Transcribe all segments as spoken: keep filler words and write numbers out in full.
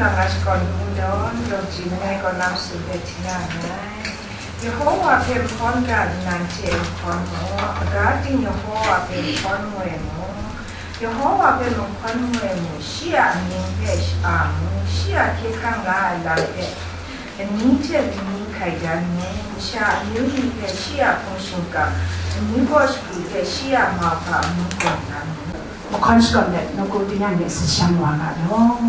Nga shakawn hku dawn, Lawji langai kaw na matu hpe hti na nngai. Yehowa hpe mahkawn ga nnan hte mahkawn mu, aga ting Yehowa hpe mahkawn ngoi mu. Yehowa hpe mahkawn ngoi mu, shi a amying hpe sha-, a mu, shi a hkye hkrang la ai lam hpe lani hte lani hkai dan mu, masha amyu ni hpe shi a hpung shingkang, amyu baw shakri hpe shi a mauhpa amu gawn dan mu. Mahkawn shakawn let, nawku tingnyang hte sashang wa ga law.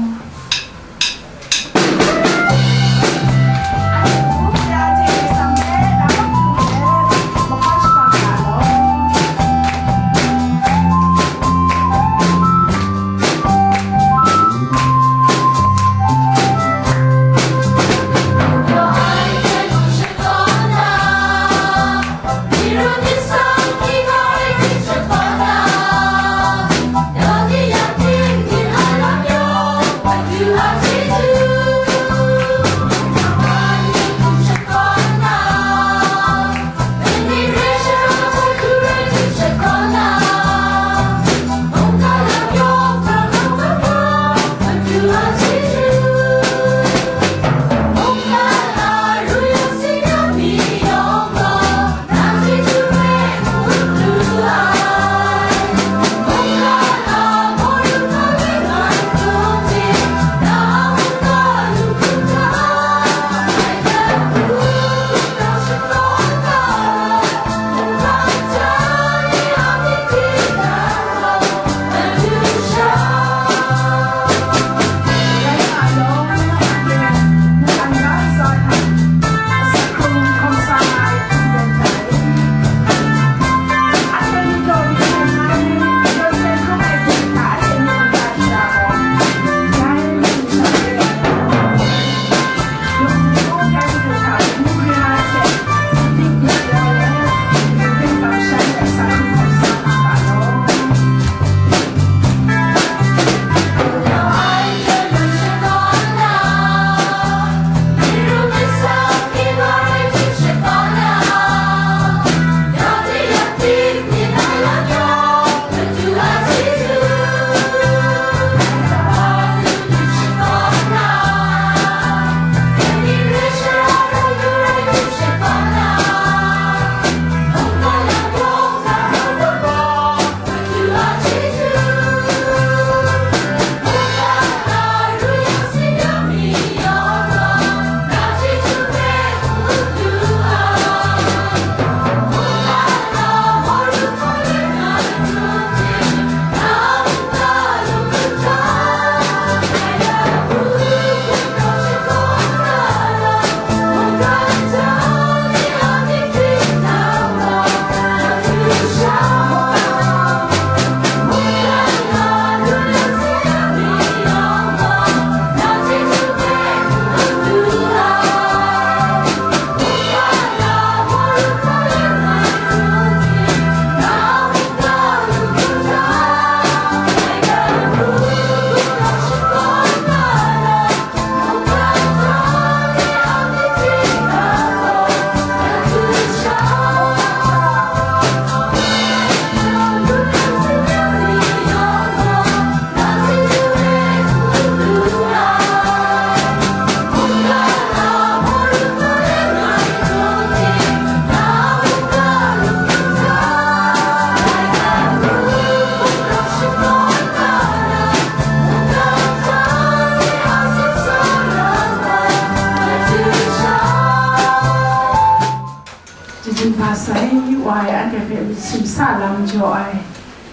Jijin ba sai wa ai anhte hpe myit sumsa lam jaw ai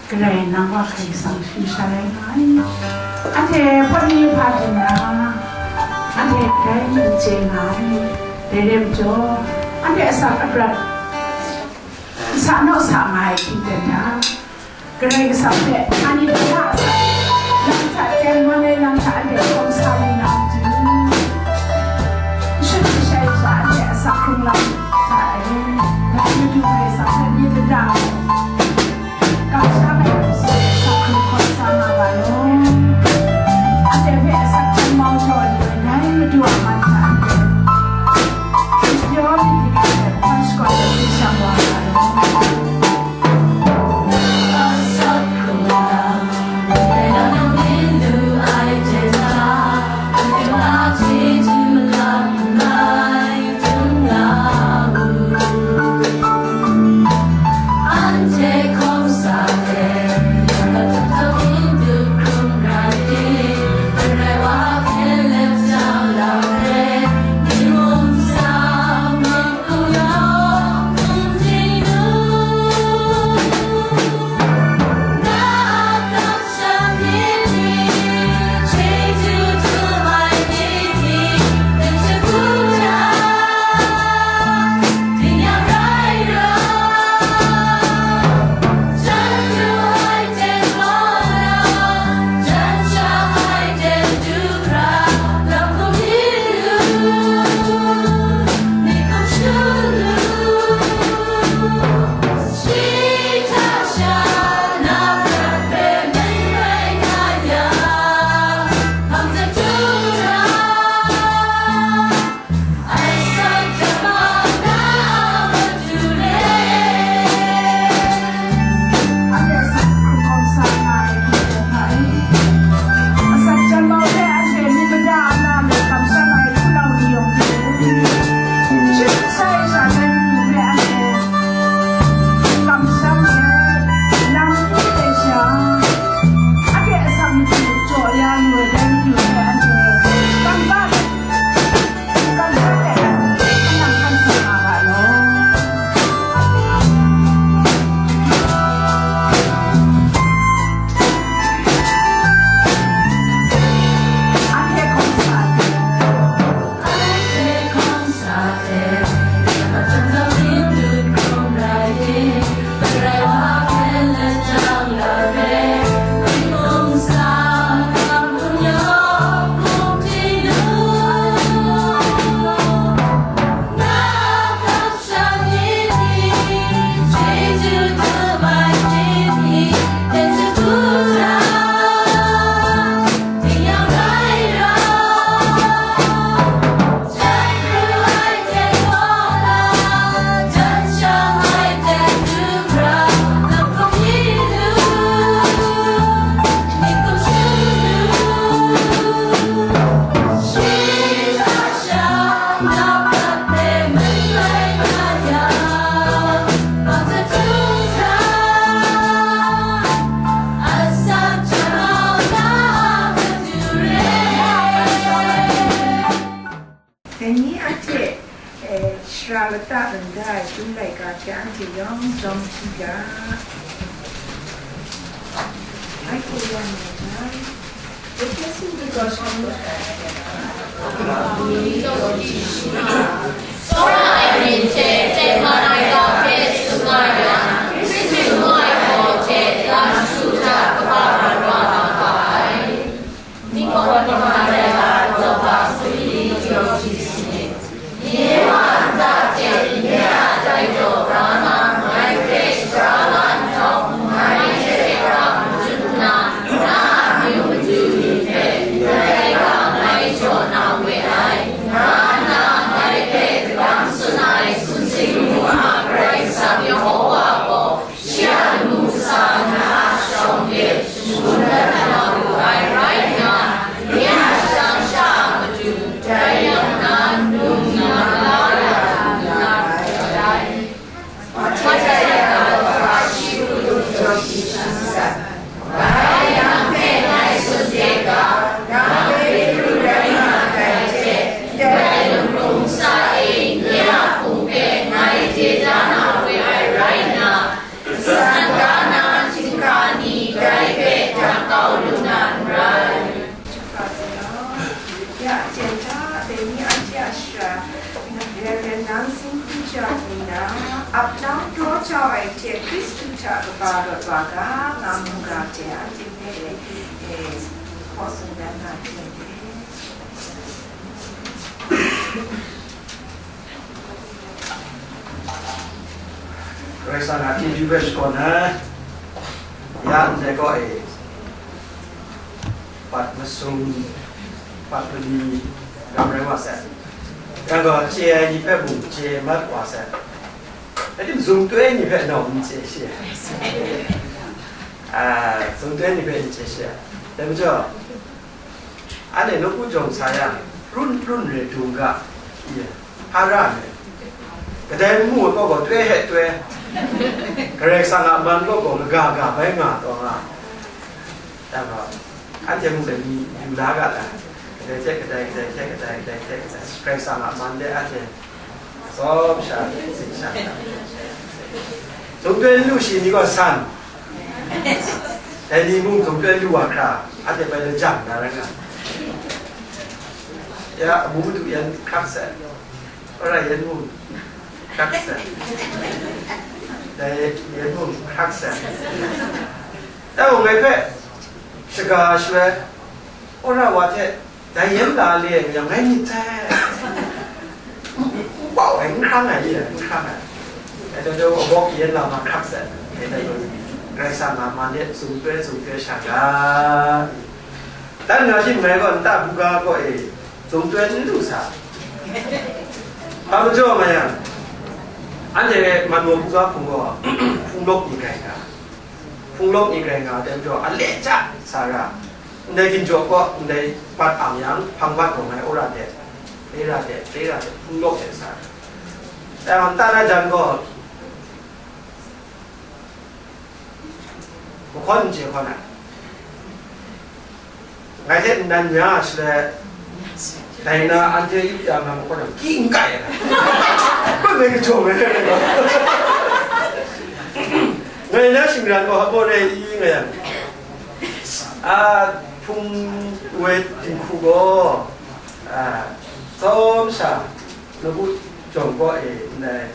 Karai nang wa hkai kasang sharin sha rai nga ai. Anhte pawt ni hpa byin na, anhte grai n chye nga ai. Dai rai majaw, anhte asak aprat n sa naw sa nga ai hkying ten hta, Karai Kasang hpe ani hta lam hta teng man ai lam hta anhte hkawm sa lu na matu, n shut n shai sha anhte asak hkrung lam hta e, dai Madu Karai Kasang hpe myit mada ai, kamsham ai hpung hte asak hkrung hkawm sa nga ga law. Anhte hpe asak hkrung mau jaw ai, dai Madu a man hta anhte myit pyaw myit dingli hte hpan shakawn ai hte shang wa ga law. Lata landa ai chyum laika hte anhte yawng zawng hti ga. Ai hku yawng rai. Efesu Tsawra ai myit hte tengman ai ga hpe tsun nga yang, Hkristu ngu ai gaw hte lam shagu hta kaba rawt wa nga ga ai. Ningpawt ningma rai ga, Lawka sumshi ni jaw shi si ni, nye wa nta hte nye a dai daw ra nga, ngai hpe shagra la nhtawm, ngai hte hkra majun nna, na a amyu madu ni hpe ndai ga ngai jaw na we ai, nga nna ngai hpe kadang tsun ai sumsing lamu a Karai Kasang Yehowa gaw, shi a lamu kasa na a shawng de shangun dat na wu ai rai nna, nye a shadang sha a matu dai yang na nung nna la ya lu na rai ai. Mahtang dai ga hkra shi hku du jaw shi shi sat. Dai yang hpe ngai tsun de ga, nang Petru rai nga ndai hte, ndai lunglung ntsa e nye a hpung hpe ngai de da na we ai rai nna, Kasan ga na hkying hka ni dai hpe dang kau lu na n rai. Ya, jen hta, dai ni anhte a shara, Reverend Nang Sin Hku Jau ni na, ap nau daw jau ai hte Hkristu hta kaba rawt wa ga, nga mu ga hte anhte hpe, eh, hkaw tsun dan na hte. Karai Kasang a chyeju hpe shakawn ai. Ya ndai kaw e, pat masum, pat mali, ram rai wa sai. Yang gaw, chye ai ni hpe mung chye mat wa sai. Rai timung, zumtu ai ni hpe nau n chye shi ai. A, zumtu ai ni hpe n chye shi ai. Dai majaw, anhte nawku jawng sa yang, run run re dung ga, i, hpa ra ai. Kadai n mu ai kaw gaw, twe hte twe, Karai Kasang a man kaw gaw, kaga ga bai nga taw nga. Yang gaw, anhte mung dai ni yu la ga la, kadai hte kadai, kadai hte kadai, kadai hte kadai, Karai Kasang a man de anhte tsawm sha, tsin sha. Zumtu n lu shi ni gaw san. Dai ni mung zumtu n lu wa hkra, anhte bai lajang na rai nga. Ya, amu madu yan hkrak sai. Wora yan mung hkrak sai. Dai yan mung hkrak sai. Dai mung ngai hpe shaga shaloi, wora wa hte, dai yan la le ai yang ngai myit sai. N bau ai, n hkrang ai, n hkrang ai. Dai hte, dai abawk yan la ma hkrak sai. Dai hte, Karai Kasang a man de, zumtu zumtu sha ga. Dan na shi ngai gaw nta buga kaw e, zumtu n lu sa. Hpa majaw nga yang, anhte Manu buga hpung gaw, hpung lawk ni grai nga. Hpung lawk ni grai nga ai majaw, a le ja sa ra. Ndai ginjaw kaw, ndai bat ang yang, hpang bat gaw ngai wora de, bera de, bera de, hpung lawk de sa ra. Dai hpang nta na jan gaw, mahkawn n chye hkawn ai. Ngai hte nnan nya ai shaloi, dai na anhte yup ya nga mahkawn yang, ki n kai ai. Koi ngai kajawng ai. Ngai na shingran gaw hpa baw re i nga yang, a, hpung woi dinghku gaw, a, tsawm sha, nawku jawng kaw e ndai,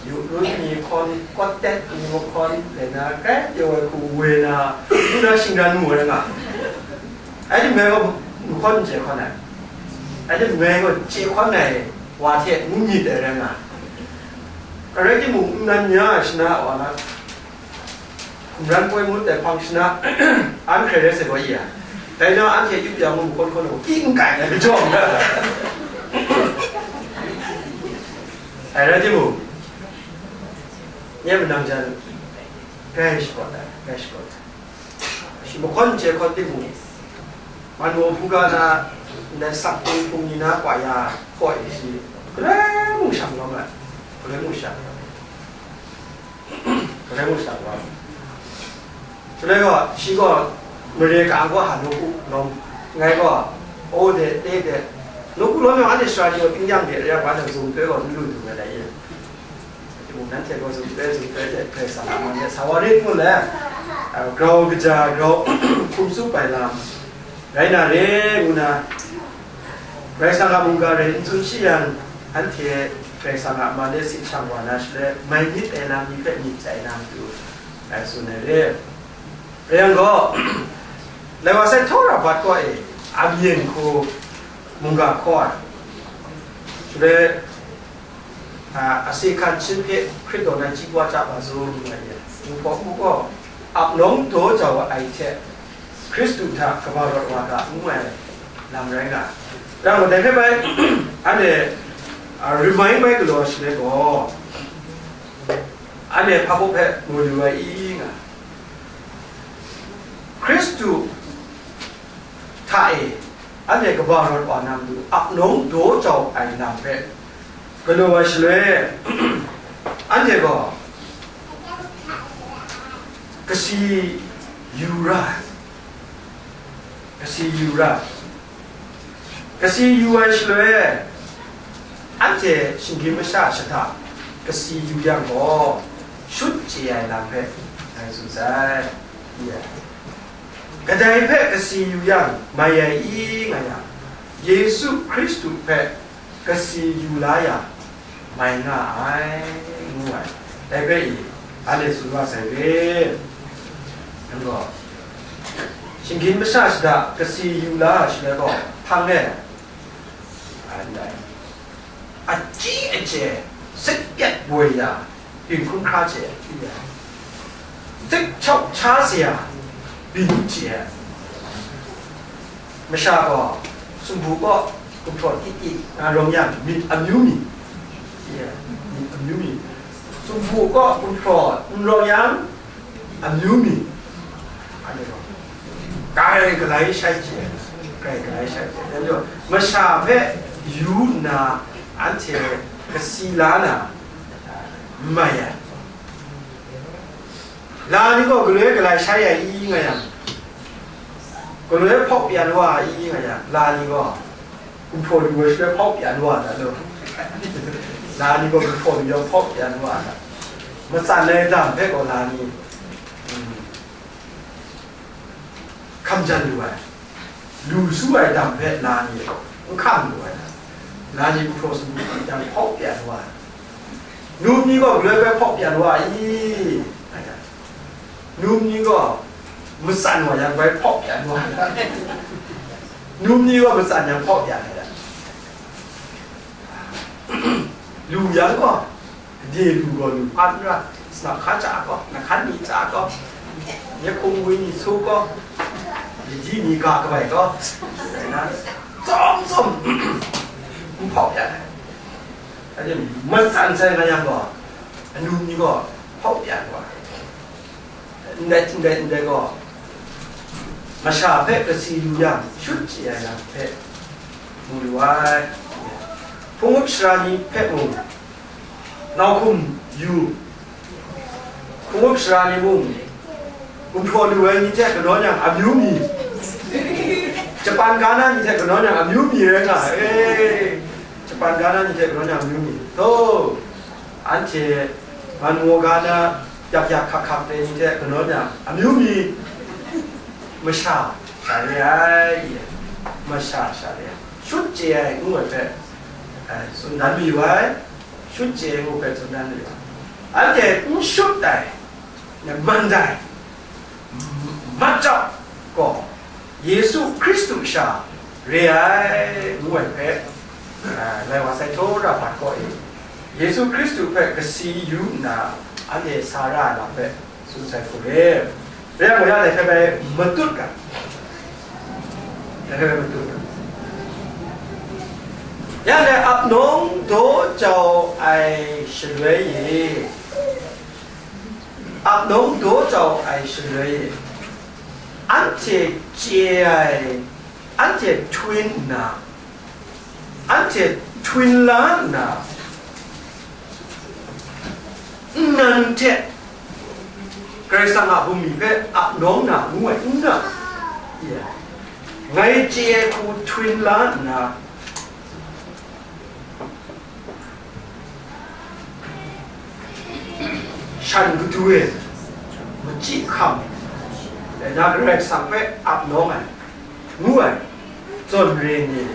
yu run ni hkawn, kawtet ni mahkawn, dai na, grai pyaw ai hku woi na, ngu na shingran mu ai nga. Ai tim ngai gaw mahkawn n chye hkawn ai. Ai tim ngai gaw chye hkawn ai wa hte ngu myit ai rai nga. Rai timung, nnan nya ai shana wa na, hkum ran poi ngut ai hpang shana, an hkrai rai sai gaw i ya. Dai na anhte yup ya ngu mahkawn hkawn ai gaw, ki n kai ai kajawng da. Ai rai timung, nye manang jan, grai shakawn ai, grai shakawn ai. Shi mahkawn n chye hkawn timung, Manu buga na, ndai sak hpung hpung ni na kwa ya hkaw e shi, galoi mung shang lawm ai, galoi mung shang lawm ai. Galoi mung shang lawm ai. Shaloi gaw, shi gaw mare ka gaw hanu u lawm, ngai gaw, o de, te de, Nawku law yawng anhte sara ni gaw tingnyang de re ai wa, anhte zumpe gaw n lu lu ai dai ye. Mung nanhte gaw zumpe, zumpe hte Karai Kasang a man de sa wa rit ngu le, a, grau kaja, grau hkum tsup ai lam rai na re, ngu na, Karai Kasang a mungga rai n tsun shi yang, anhte Karai Kasang a man de sit shang wa na shaloi, mai myit ai lam ni hpe myit chye na matu, ngai tsun ai re. Rai yang gaw, lai wa sai htaw ra bat kaw e, Amyen hku mungga hkaw ai. Shaloi, a, ase hkan shin hpe Hkrit daw na chyi wa chya ma su, ngu ai e. Mung hpaw mu gaw, ap nawng daw jau ai hte, Hkristu hta kaba rawt wa ga, ngu ai lam rai nga ai. Rai yang gaw, dai hpe bai, anhte, a, remind bai galaw shaloi gaw, anhte hpa baw hpe mu lu ai i nga. Hkristu hta e anhte kaba rawt wa na matu ap nawng daw jau ai lam hpe galaw ai shaloi, anhte gaw kasi yu ra ai, kasi yu ra ai. Kasi yu ai shaloi, anhte shinggyim masha shada kasi yu yang gaw, shut chye ai lam hpe ngai tsun sai. Kadai hpe kasi yu yang mai ai i nga yang, Yesu Hkristu hpe kasi yu la yang, mai nga ai, ngu ai. Dai hpe i, anhte tsun wa sai re. Nang gaw, shinggyim masha shada kasi yu la ai shaloi gaw, hpang e, a, ndai, achyi aje, sik pyat boi ya, byin hkun hkra chye, sik chau cha sa ya, byin chye. Masha gaw, sumpu kaw gumhpraw ti ti nga rawng yang, myit amyu mi, myit amyu mi, sumpu kaw gumhpraw n rawng yang, amyu mi, anhte gaw, grai galai shai chye, grai galai shai chye. Dai majaw, masha hpe yu nna, anhte kasi la na, n mai ai. La ni gaw galoi galai shai ai i nga yang, galoi hpawk yan wa ai i nga yang, la ni gaw gumhpraw lu ai shaloi hpawk yan wa ai ta law. La ni gaw gumhpraw lu yang hpawk yan wa ai ta. Matsan ai dam hpe gaw la ni, mm, hkam jan lu ai. Lu su ai dam hpe la ni n hkam lu ai, la ni gumhpraw sumpu hkam jang hpawk pyan wa ai. Num ni gaw galoi bai hpawk pyan wa ai i? Num ni gaw matsan wa yang bai hpawk pyan wa ai. Num ni gaw matsan yang hpawk pyan ai da. Lu yang gaw, gade lu gaw lu hpa n ra, sanap hkan cha gaw, nahkan ni cha gaw, myit hkungwi ni su gaw, ladi ni ga kabai gaw, rai na, tsawm tsawm, n hpawk ya ai. Matsan sai nga yang gaw, anum ni gaw hpawk ya gaw. Ndai, ndai, ndai gaw, masha hpe kasi yu yang, shut chye ai lam hpe mu lu ai. Hpung up sara ni hpe mung, nau hkum yu, hpung up sara ni mung, gumhpraw lu ai ni hte kanawn yang amyu mi, Japan ga na ni hte kanawn yang amyu mi rai nga ai. Japan ga na ni hte kanawn yang amyu mi. Taw, anhte man ngu ga na, yak yak hkak hkak de ni hte kanawn yang amyu mi masha sha re ai, masha sha re ai, shut chye ai ngu ai hpe, eh, tsun dan mayu ai, shut chye ai ngu hpe tsun dan mayu ai. Anhte n shut ai, man dai, mat jau gaw, Yesu Hkristu sha re ai, ngu ai hpe, a, lai wa sai htaw ra bat kaw e, Yesu Hkristu hpe kasi yu nna, anhte sa ra ai lam hpe tsun sai hku re. Rai yang gaw, ya dai hpe bai matut ga, dai hpe bai matut ga. Ya dai ap nawng daw jau ai shaloi e, ap nawng daw jau ai shaloi e, anhte chye ai, anhte htun nna, anhte htun la nna, nnan hte Karai Kasang a bungli hpe ap nawng na ngu ai n nga, ngai chye ai hku htun la nna, Shan kadu e, machyi hkam, dai na Karai Kasang hpe ap nawng ai, ngu ai, zawn re ni,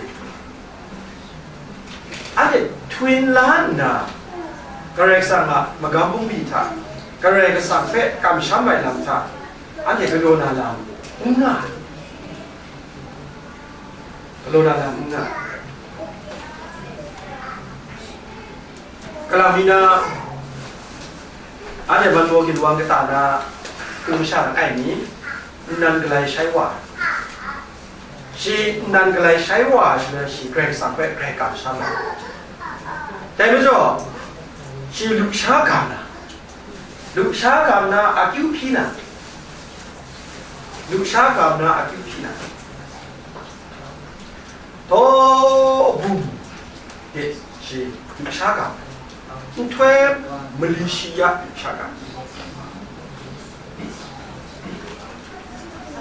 anhte htun la nna, Karai Kasang a magam bungli hta, Karai Kasang hpe kamsham ai lam hta, anhte galaw na lam n nga ai. Galaw na lam n nga ai. Kalang mi na, anhte man maw ginwang kata na, hpung masha langai mi, nnan galai shai wa ai. Shi nnan galai shai wa ai shaloi, shi Karai Kasang hpe grai kamsham ai. Dai majaw, shi lusha ga na, lusha ga na, akyu hpyi na, lusha ga na, akyu hpyi na, daw bum de shi lusha ga, nhtoi mali shi ya lusha ga.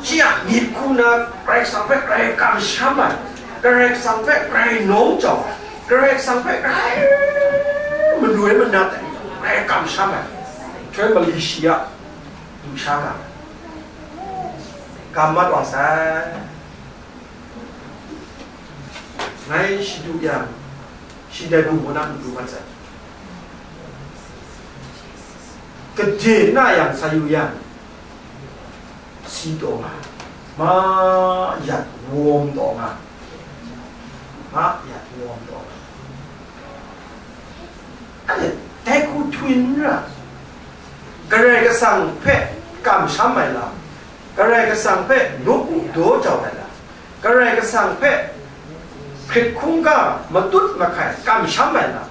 Shi a myit hku na Karai Kasang hpe grai kamsham ai, Karai Kasang hpe grai nawng jau ai, Karai Kasang hpe grai manoi manat ai, grai kamsham ai, nhtoi mali shi ya lusha ga, kam mat wa sai. Ngai shadu yang, shi dai bum kaw na n pru mat sai. Gade na yang sa yu yang, si taw nga, ma yat wawm taw nga, ma yat wawm taw nga. Anhte dai hku htun n ra, Karai Kasang hpe kamsham ai lam, Karai Kasang hpe nawku daw jau ai lam, Karai Kasang hpe hkrit hkungga matut mahkai kamsham ai lam,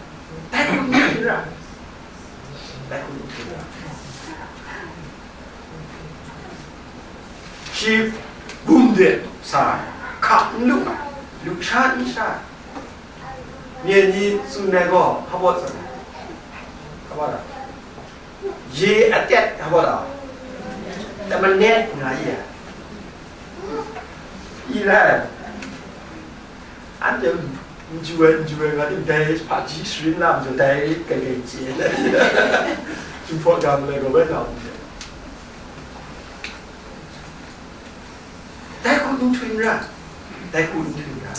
dai hku n htun ra, dai hku n htun ra. Shi bum de sa ai, hka n lu ai, lusha n sha ai. Myen ni tsun ai gaw, hpa baw tsun ai. Hpa baw da? Ye atet, hpa baw da? Tamanet nga i ai. I rai. Anhte n ju ai, n ju ai, nga tim dai hpaji sharin lam jaw dai kai kai chye. Chyum hpaw ga malai gaw bai na u. Dai hku n htun ra, dai hku n htun ra.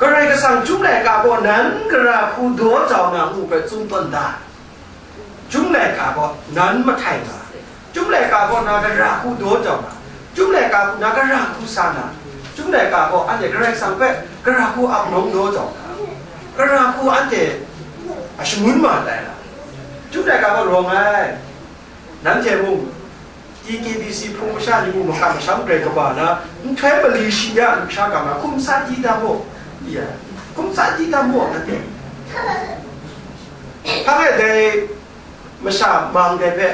Karai Kasang Chyum Laika gaw nan gara hku daw jau na ngu hpe tsun tawn da. Chyum Laika gaw nan mahtai nga, Chyum Laika gaw na gara hku daw jau na, Chyum Laika hku na gara hku sa na, Chyum Laika gaw anhte Karai Kasang hpe gara hku ap nawng daw jau na, gara hku anhte a shangun ma tai na, Chyum Laika gaw rawng ai. Nanhte mung, T K B C hpung masha ni mung makam masham grai kaba na, nhtoi mali shi ya lusha ga na, hkum sa di da mu, ya, hkum sa di da mu, nanhte. Hpa rai dai masha mang dai hpe,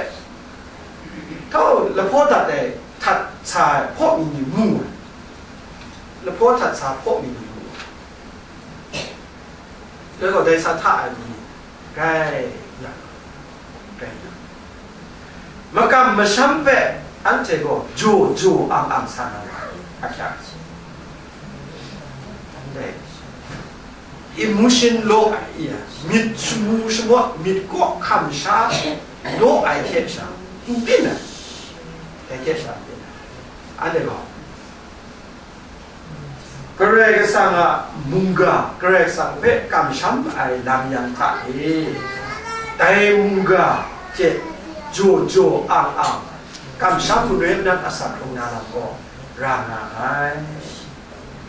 htau lahpaw dat ai htat sa ai hpaw mi ni mu ai, lahpaw htat sa hpaw mi ni mu ai. Dai gaw dai sa hta ai ni rai yang, rai yang, makam masham hpe anhte gaw jaw jaw ang ang sa na ra ai, ahkyak. Dai, emotion law ai, iya, myit shamu shamawt, myit kaw hkam sha law ai hte sha, n byin ai, dai hte sha n byin ai. Anhte gaw, Karai Kasang a mungga, Karai Kasang hpe kamsham ai lam yan hta e, dai mungga hte jaw jaw ang ang, kamsham manoi manat asak hkrung na lam gaw ra nga ai,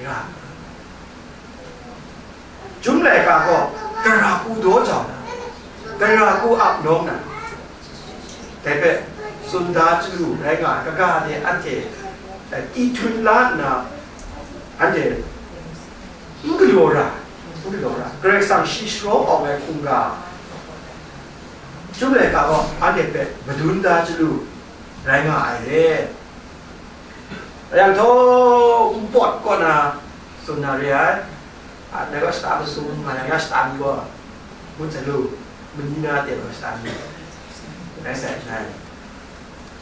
ra nga ai. Chyum laika gaw, gara hku daw jau na, gara hku ap nawng na, dai hpe tsun da chyalu rai nga ai, kaga de anhte, eh, i htun la nna, anhte n galaw ra, n galaw ra, Karai Kasang shi sharawng awng ai hkungga, Chyum laika gaw anhte hpe madun da chyalu rai nga ai re. Rai yang htaw, npawt kaw na tsun na re ai. A, dai gaw shata masum nga yang, ya shata mi gaw, ngut sa lu, mani na ten gaw shata mi, rai sai nai.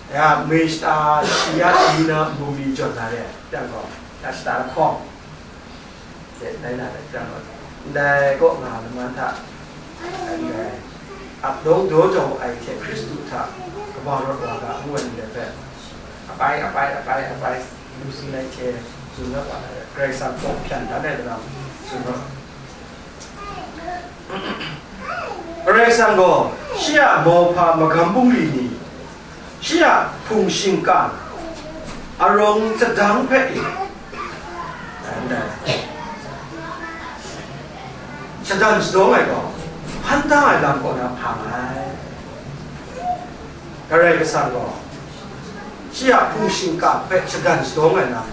Ya, mi shata shi ya shi na nbung mi jawn na re ai, yang gaw, ya shata lahkawng, dai na dai yang gaw, ndai kaw nga laman hta, ndai. Ap dawng daw jau ai hte Hkristu hta kaba rawt wa ga ngu ai ndai hpe, apai, apai, apai, apai, lu sin ai hte tsun na wa, Karai Kasang kaw hpyan dan ai lam tsun rawt. Karai Kasang gaw shi a mauhpa magam bungli ni, shi a hpung shingkang arawng sadang hpe shadan shadawng ai gaw, hpan da ai lam kaw na hpang ai. Karai Kasang gaw shi a hpung shingkang hpe shadan shadawng ai lam,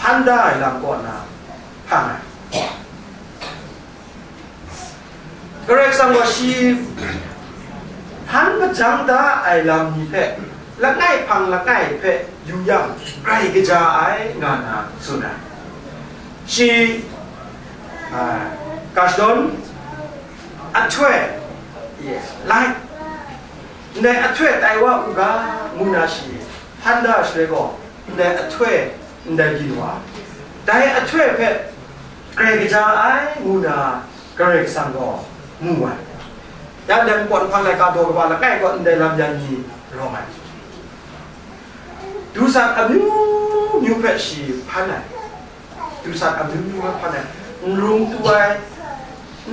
hpan da ai lam kaw na hpang ai. Karai Kasang gaw shi hpan majang da ai lam ni hpe langai hpang langai hpe yu yang, grai kaja ai nga na tsun ai. Shi, a, ga shadawn, ahtoi, ye, lai, ndai ahtoi tai wa u ga, ngu na shi hpan da shaloi gaw, ndai ahtoi ndai byin wa, dai ahtoi hpe grai kaja ai, ngu na Karai Kasang gaw mu ai. Ya, ndai npawt nhpang laika daw kaba langai kaw ndai lam yan ni rawng ai. Dusat amyu myu hpe shi hpan ai. Dusat amyu myu hpe hpan ai. N rung tu ai,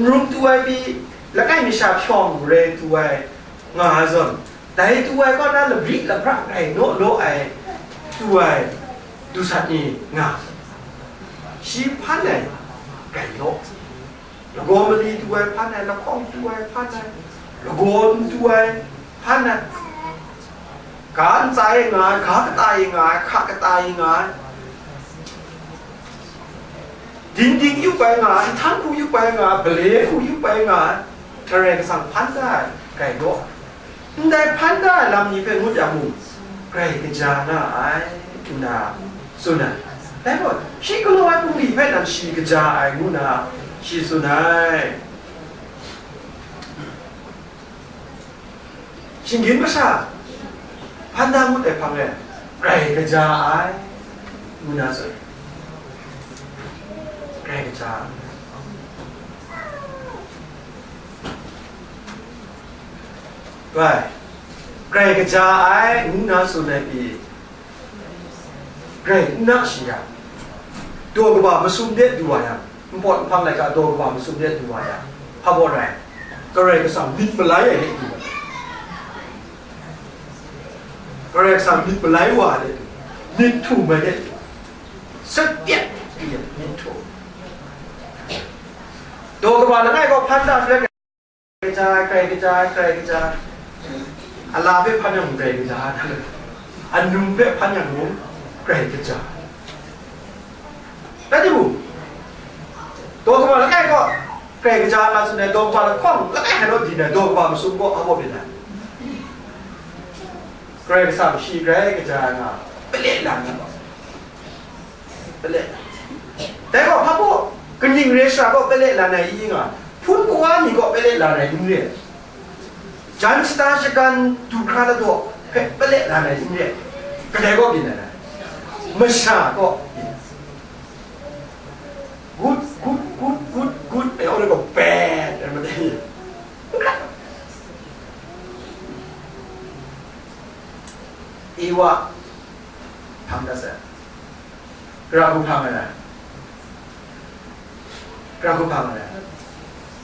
n rung tu ai pyi, langai mi sha hpyawng rai tu ai nga ai zawn, dai tu ai kaw na labri labra rai naw law ai tu ai dusat ni nga, shi hpan ai rai law. Lagaw mali tu ai hpan ai, lahkawng tu ai hpan ai, lagaw n tu ai hpan ai, ga ntsa e nga ai, ga kata e nga ai, hka kata e nga ai, dingding yup ai nga ai, nhtan hku yup ai nga ai, bale hku yup ai nga ai, Karai Kasang hpan da ai rai law. Ndai hpan da ai lam ni hpe ngut yang mung, grai kaja nga ai, nna tsun ai. Dai gaw, shi galaw ai bungli hpe nan shi kaja ai, ngu na shi tsun ai. Shinggyim masha hpan da ngut ai hpang e, grai kaja ai, ngu na tsun. Grai kaja ai. Bai, grai kaja ai, ngu na tsun ai pyi, grai n na shi yang, daw kaba masum de du wa yang, npawt nhpang laika daw kaba masum de du wa yang, hpa baw rai, Karai Kasang myit malai ai de du wa yang, Karai Kasang myit malai wa ai de du, myit htum ai de du, sat pyat myit htum. Daw kaba langai kaw hpan da shaloi, grai kaja, grai kaja, grai kaja. A la hpe hpan yang mung grai kaja, a num hpe hpan yang mung grai kaja. Rai timung, daw kaba langai kaw grai kaja nga tsun ai, daw kaba lahkawng langai hkrai naw di na, daw kaba masum kaw a baw byin ai. Karai Kasang shi grai kaja ai nga, pele lang nga gaw. Pele. Dai gaw, hpa gaw, kaning re shara gaw pele lan ai i nga, hpun kawa ni gaw pele lan ai n re ai. Jan shata shagan du hkra ladaw hpe pele lan ai n re ai. Kadai gaw byin ai, masha gaw byin ai. Gut, gut, gut, gut, gut, ai, gaw, pet, ai, matai. Ewa hpang dat sai. Gara hku hpang ai. Gara hku hpang ai.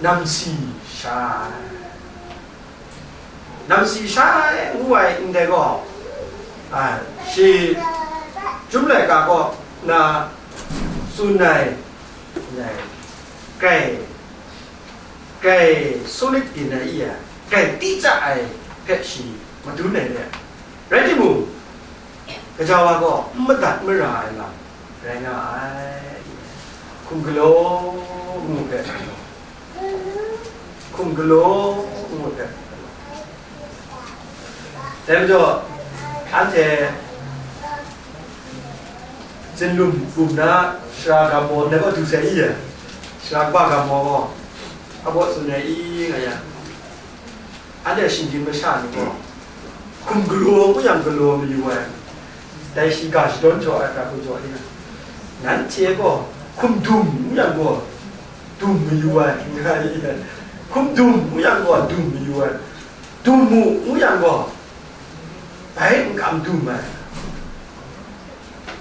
Namsi sha ai. Namsi sha ai ngu ai ndai gaw, a, shi Chyum laika kaw na tsun ai, ndai, grai, grai solid byin ai i ai, grai tichyah ai hpe shi madun ai re ai. Rai timung, gaja wa gaw n madat mara ai lam rai nga ai. Hkum galaw ngu hpe galaw, hkum galaw ngu hpe galaw. Dai majaw, anhte Zinlum bum na Sara Gamo ndai gaw du sai i? Sara kaba Gamo gaw, a baw tsun ai i nga yang, anhte shinggyim masha ni gaw, hkum galaw ngu yang galaw mayu ai, dai shi ga shadawn jaw ai hkra hku jaw ni, nanhte gaw hkum dum ngu yang gaw, dum mayu ai, nga i, Dum dum ngu yang gaw, dum mayu ai. Dum mu ngu yang gaw, bai n kam dum ai.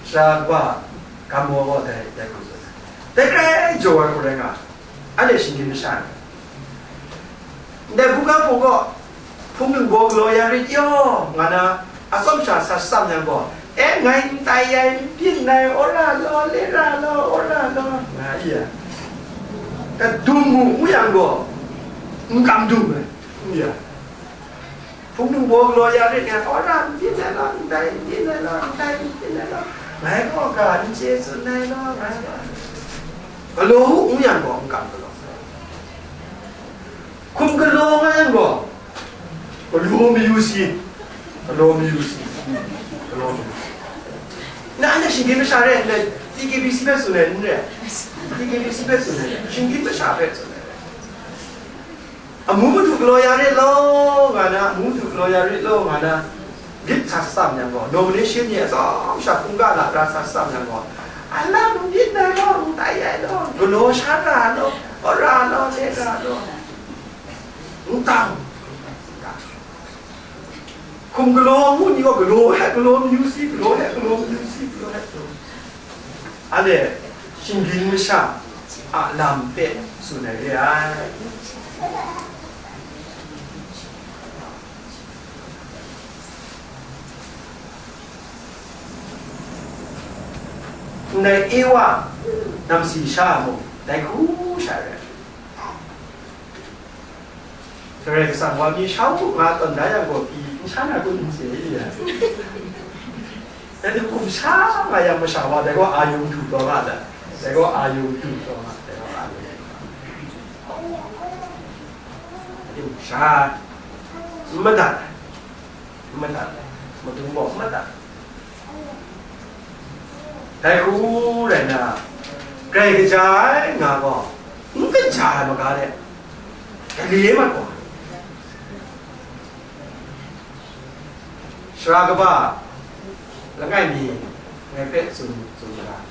Sara kaba gam gaw dai, dai hku tsun ai. Dai grai jaw ai hku rai nga, anhte shinggyim masha ni, ndai hkungga hpung gaw, hpung ningbaw galaw ya rit yaw, nga na, atsawm sha sa shatsam yang gaw, e, ngai n tai ai, n byin ai, wora law, lera law, wora law, nga i ai. Ka dum mu ngu yang gaw, n kam dum ai, n ya. Hpung ningbaw galaw ya rit nga, wora n byin ai law, n tai n byin ai law, n tai n byin ai law, ngai gaw ga n chye tsun ai law, ngai gaw. Galaw u ngu yang gaw, n kam galaw. Hkum galaw nga yang gaw, galaw mayu si, galaw mayu si, galaw mayu si. Na, anhte shinggyim masha re, anhte T K B C hpe tsun ai, n re? T K B C hpe tsun ai, shinggyim masha hpe tsun ai. Amu madu galaw ya rit law, nga na, amu madu galaw ya rit law, nga na, lit sa shatsam yang gaw, nomination ni atsawm sha hkungga la ra sa shatsam yang gaw, alam n byin ai law, n tai ai law, galaw sha ra law, wora law, lera law, n tang. Hkum galaw ngu ni gaw, galaw hte galaw mayu si, galaw hte galaw mayu si, galaw hte galaw. Anhte shinggyim masha a lam hpe tsun ai re ai. Ndai Ewa namsi sha mung dai hku sha rai. Karai Kasang wa mi sha u nga tawn da yang gaw, pyi n sha na kun n chye i ya. Dai ni hkum sha nga yang masha wa, dai gaw a yung du taw nga da. Dai gaw a yung du taw nga, dai gaw a yung du taw nga. Dai hkum sha n madat ai. N madat ai. Madung gaw n madat ai. Dai hku rai nna, grai kaja ai nga gaw, n kaja ai maga de, gale mat gaw, sara kaba langai mi ngai hpe tsun, tsun ga,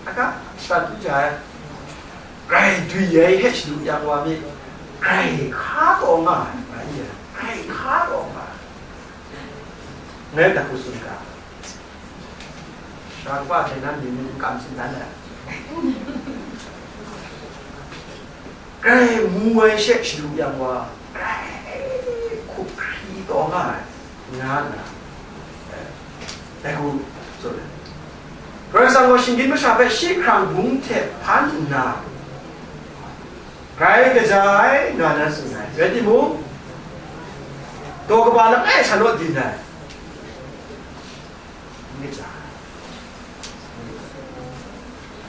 a ga, sara du ja ai, grai dwi ai hte shadu yang wa mi, grai hka taw nga ai, nga i ai, grai hka taw nga ai, ngai hpe hku tsun ga. Sara kaba hte nan myit myit n kam sindan ai. Grai mu ai she shadu yang wa, grai hkup hkri taw nga ai, nga nna, eh, dai hku tsun ai. Karai Kasang gaw shinggyim masha hpe shi hkrang bung hte hpan nna, grai kaja ai, nga na tsun ai. Rai timung, daw kaba langai sa naw din ai. N kaja.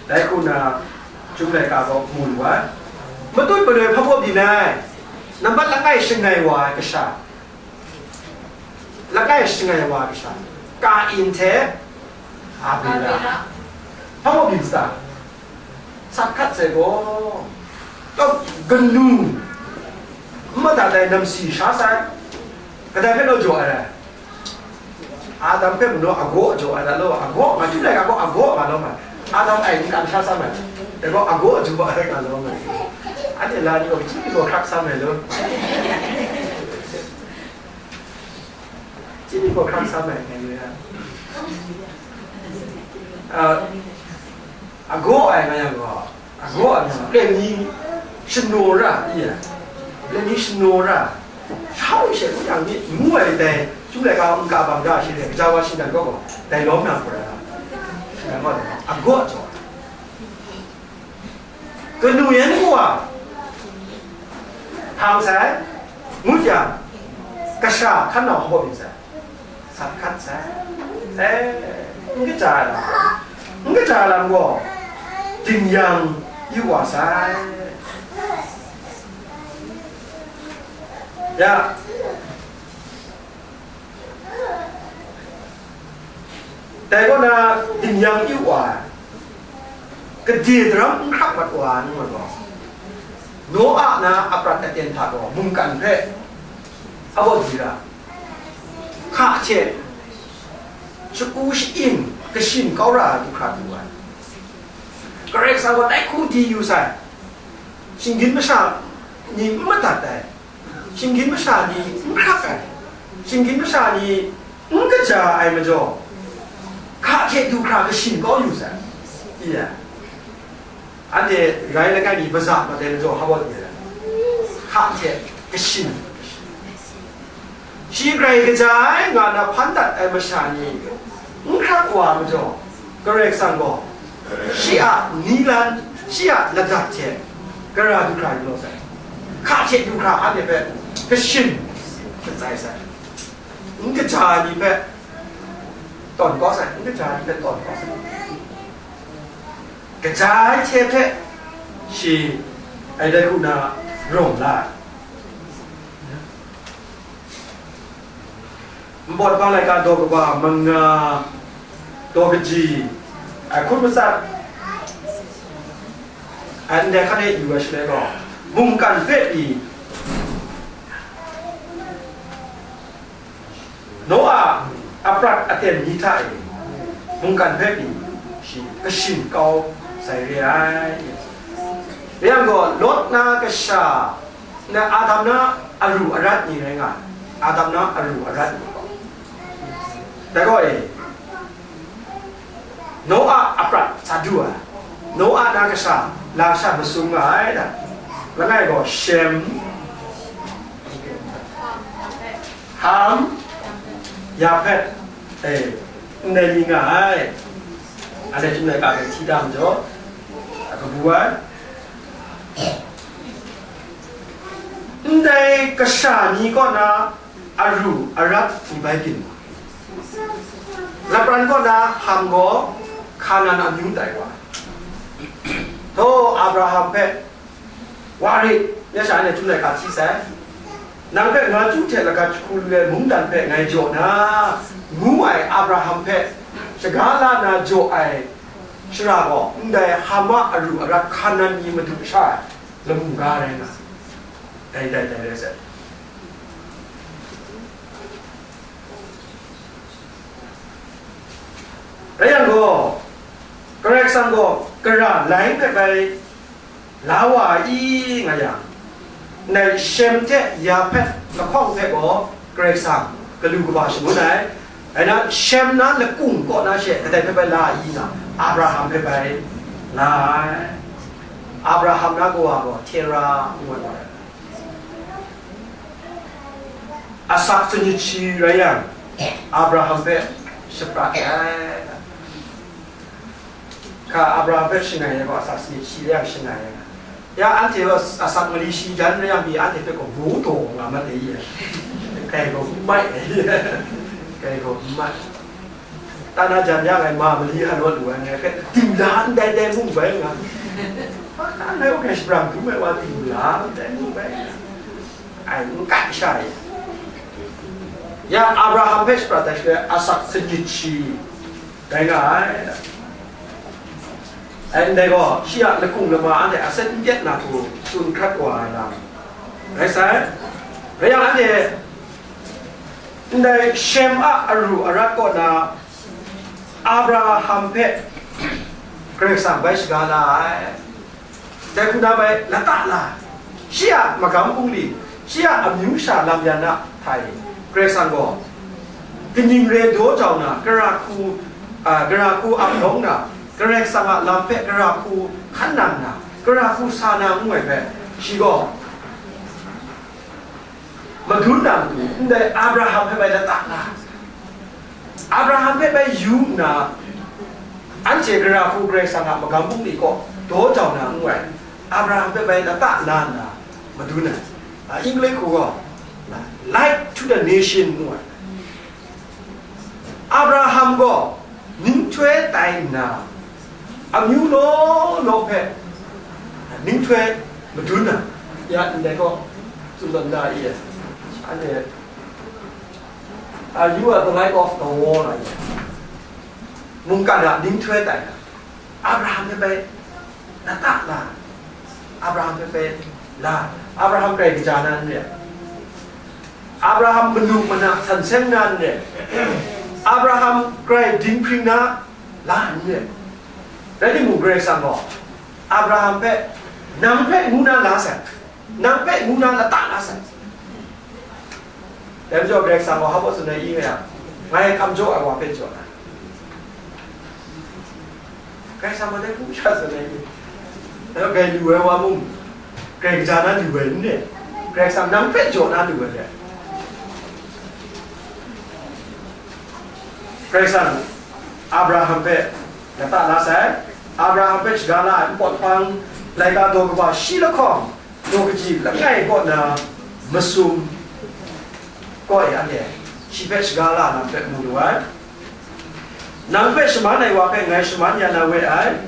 Dai hku na, Chyum laika gaw mu lu ai. Matut maloi hpa baw byin ai, nambat langai shangai wa ai kasha, langai shangai wa ai kasha, Kain hte Abela. Hpa baw byin sa, sat hkat sai gaw, kanu, n madat ai namsi sha sai, kadai hpe naw jaw ai rai? Adam hpe manaw agaw jaw ai rai law, agaw, nga chyum laika gaw agaw nga lawm ai. Adam ai n kam sha sam ai, dai gaw agaw jaw ai nga lawm ai. Anhte la ni gaw, hpyi ni gaw hkrak sam ai law. Hpyi ni gaw hkrak sam ai, ngai re ai. Ah, agaw ai nga yang gaw, agaw ai nga, pen ni shanaw ra i ai, pen ni shanaw ra, shau she ngu yang ni ngu ai dai, Chyum laika n ka bang da shi re, kaja wa shinggan gaw gaw, dai lawm na hku rai na, shinggan gaw dai, agaw jaw ai. Kanu yan ngu wa, hpang sai, ngut yang, kasha hkan nau hkawm yu sai. Sat hkat sai. Eh, n kaja ai lam, n kaja ai lam gaw, ding yang yu wa sai. Ya. Dai kaw na, ding yang yu wa ai, gade daram n hkrak mat wa ai, ngu ai gaw, Noa na aprat aten hta gaw mungkan hpe a baw di ra, hka hte shagu sha-in kashin kau ra ai du hkra du ai. Karai Kasang gaw dai hku di yu sai. Shinggyim masha ni n madat ai, shinggyim masha ni n hkrak ai, shinggyim masha ni n kaja ai majaw, hka hte du hkra kashin kau yu sai. Iya. Anhte rai langai mi maza mat ai majaw, hawt ni ai, hka hte kashin. Shi grai kaja ai nga na hpan dat ai masha ni n hkrak wa majaw, Karai Kasang gaw shi a ni lan, shi a ladat hte gara du hkra yu law sai. Hka hte du hkra anhte hpe kashin shatsai sai. N kaja ai ni hpe tawn kau sai, n kaja ai ni hpe tawn kau sai. Kaja ai hte hpe shi ai dai hku na rawng la ai. Npawt Hpa laika daw kaba manga, daw kaji, ai hkut matsat, ai ndai hkan e yu ai shaloi gaw, mungkan hpe pyi, Noa a prat aten ni hta e mungkan hpe pyi shi kashin kau sai re ai. Rai yang gaw, Lot na kasha, na Adam na aru arat ni rai nga ai. Adam na aru arat ni gaw, dai gaw e, Noa a prat sa du ai, Noa na kasha lasha masum nga ai da. Langai gaw Shem, Ham, Yahpet, e, ndai ni nga ai. Anhte chyum laika hpe hti da majaw, a kabu ai. Ndai kasha ni kaw na aru arat ni bai byin. Lapran kaw na Ham gaw Hkanan amyu tai wa. Htaw Abraham hpe, wa rit, ya sha anhte chyum laika hti sai. Nang hpe nga chyu hte lagat jahku lu ai mungdan hpe ngai jaw na, ngu ai Abraham hpe shaga la na jaw ai shara gaw, ndai Ham a aru arat Hkanan ni madu sha ai lamu ga rai nga, dai, dai, dai rai sai. Rai yang gaw, Karai Kasang gaw kara lai hpe bai la wa ai i, nga yang, ndai Shem hte Yahpet lahkawng hpe gaw Karai Kasang galu kaba shangun ai. Rai nna, Shem na lakung kaw na she kadai hpe bai la ai i, nga, Abraham hpe bai la ai. Abraham na kawa gaw Tera ngu ai wa ai. Asak sanit shi rai yang, Abraham hpe shaprat ai. Hka Abraham hpe shangai ai gaw, asak sanit shi rai yang shangai ai. Ya, anhte gaw asak mali shi jan rai yang pyi, anhte hpe gaw bu taw nga mat ai. Kai gaw n mai ai. Kai gaw n mai. Tana jan ya ngai ma mali hanu lu ai, ngai hpe tim la ndai dai mu bai nga. Ngai wa kai shabrang dum ai wa tim la ndai mu bai nga. Ai, n kai sha ai. Ya, Abraham hpe shaprat ai shaloi, asak sanit shi rai nga ai. Ai, ndai gaw, shi a lakung lama anhte aset n pyat na hku tsun hkrat wa ai lam rai sai. Rai yang, anhte ndai Shem a aru arat kaw na Abraham hpe Karai Kasang bai shaga la ai. Dai hku na bai lata la, shi a magam bungli, shi a amyu sha lam yan na hta e, Karai Kasang gaw kaning re daw jau na, gara hku, a, gara hku ap lawng na, Karai Kasang a lam hpe gara hku hkan nang na, gara hku sa na ngu ai hpe, shi gaw madun na matu, ndai Abraham hpe bai lata la, Abraham hpe bai yu nna, anhte gara hku Karai Kasang a magam bungli kaw daw jau na ngu ai, Abraham hpe bai lata la nna madun ai. A, English hku gaw, light to the nation ngu ai. Abraham gaw nhtoi tai nna, amyu law law hpe nhtoi madun ai. Ya ndai gaw, tsun tawn da i, anhte, uh, you are the light of the world, ai. Mungkan a nhtoi tai na, Abraham hpe bai lata la, Abraham hpe bai la, Abraham grai kaja na n re ai. Abraham manu mana san seng na n re ai. Abraham grai dinghpring na la n re ai. Rai timung, Karai Kasang gaw Abraham hpe, nang hpe ngu na la sai. Nang hpe ngu na lata la sai. Dai majaw Karai Kasang gaw hpa baw tsun ai i nga yang, ngai kam jaw ai wa hpe jaw na. Karai Kasang gaw dai hku sha tsun ai i. Dai majaw grai lu ai wa mung, grai kaja na lu ai n re. Karai Kasang nang hpe jaw na lu ai re. Karai Kasang Abraham hpe lata la sai. Abraham hpe shaga la ai npawt hpang, laika daw kaba shi lahkawng, daw kaji langai kaw na masum kaw e anhte shi hpe shaga la na hpe mu lu ai. Nang hpe shaman ai wa hpe ngai shaman ya na we ai,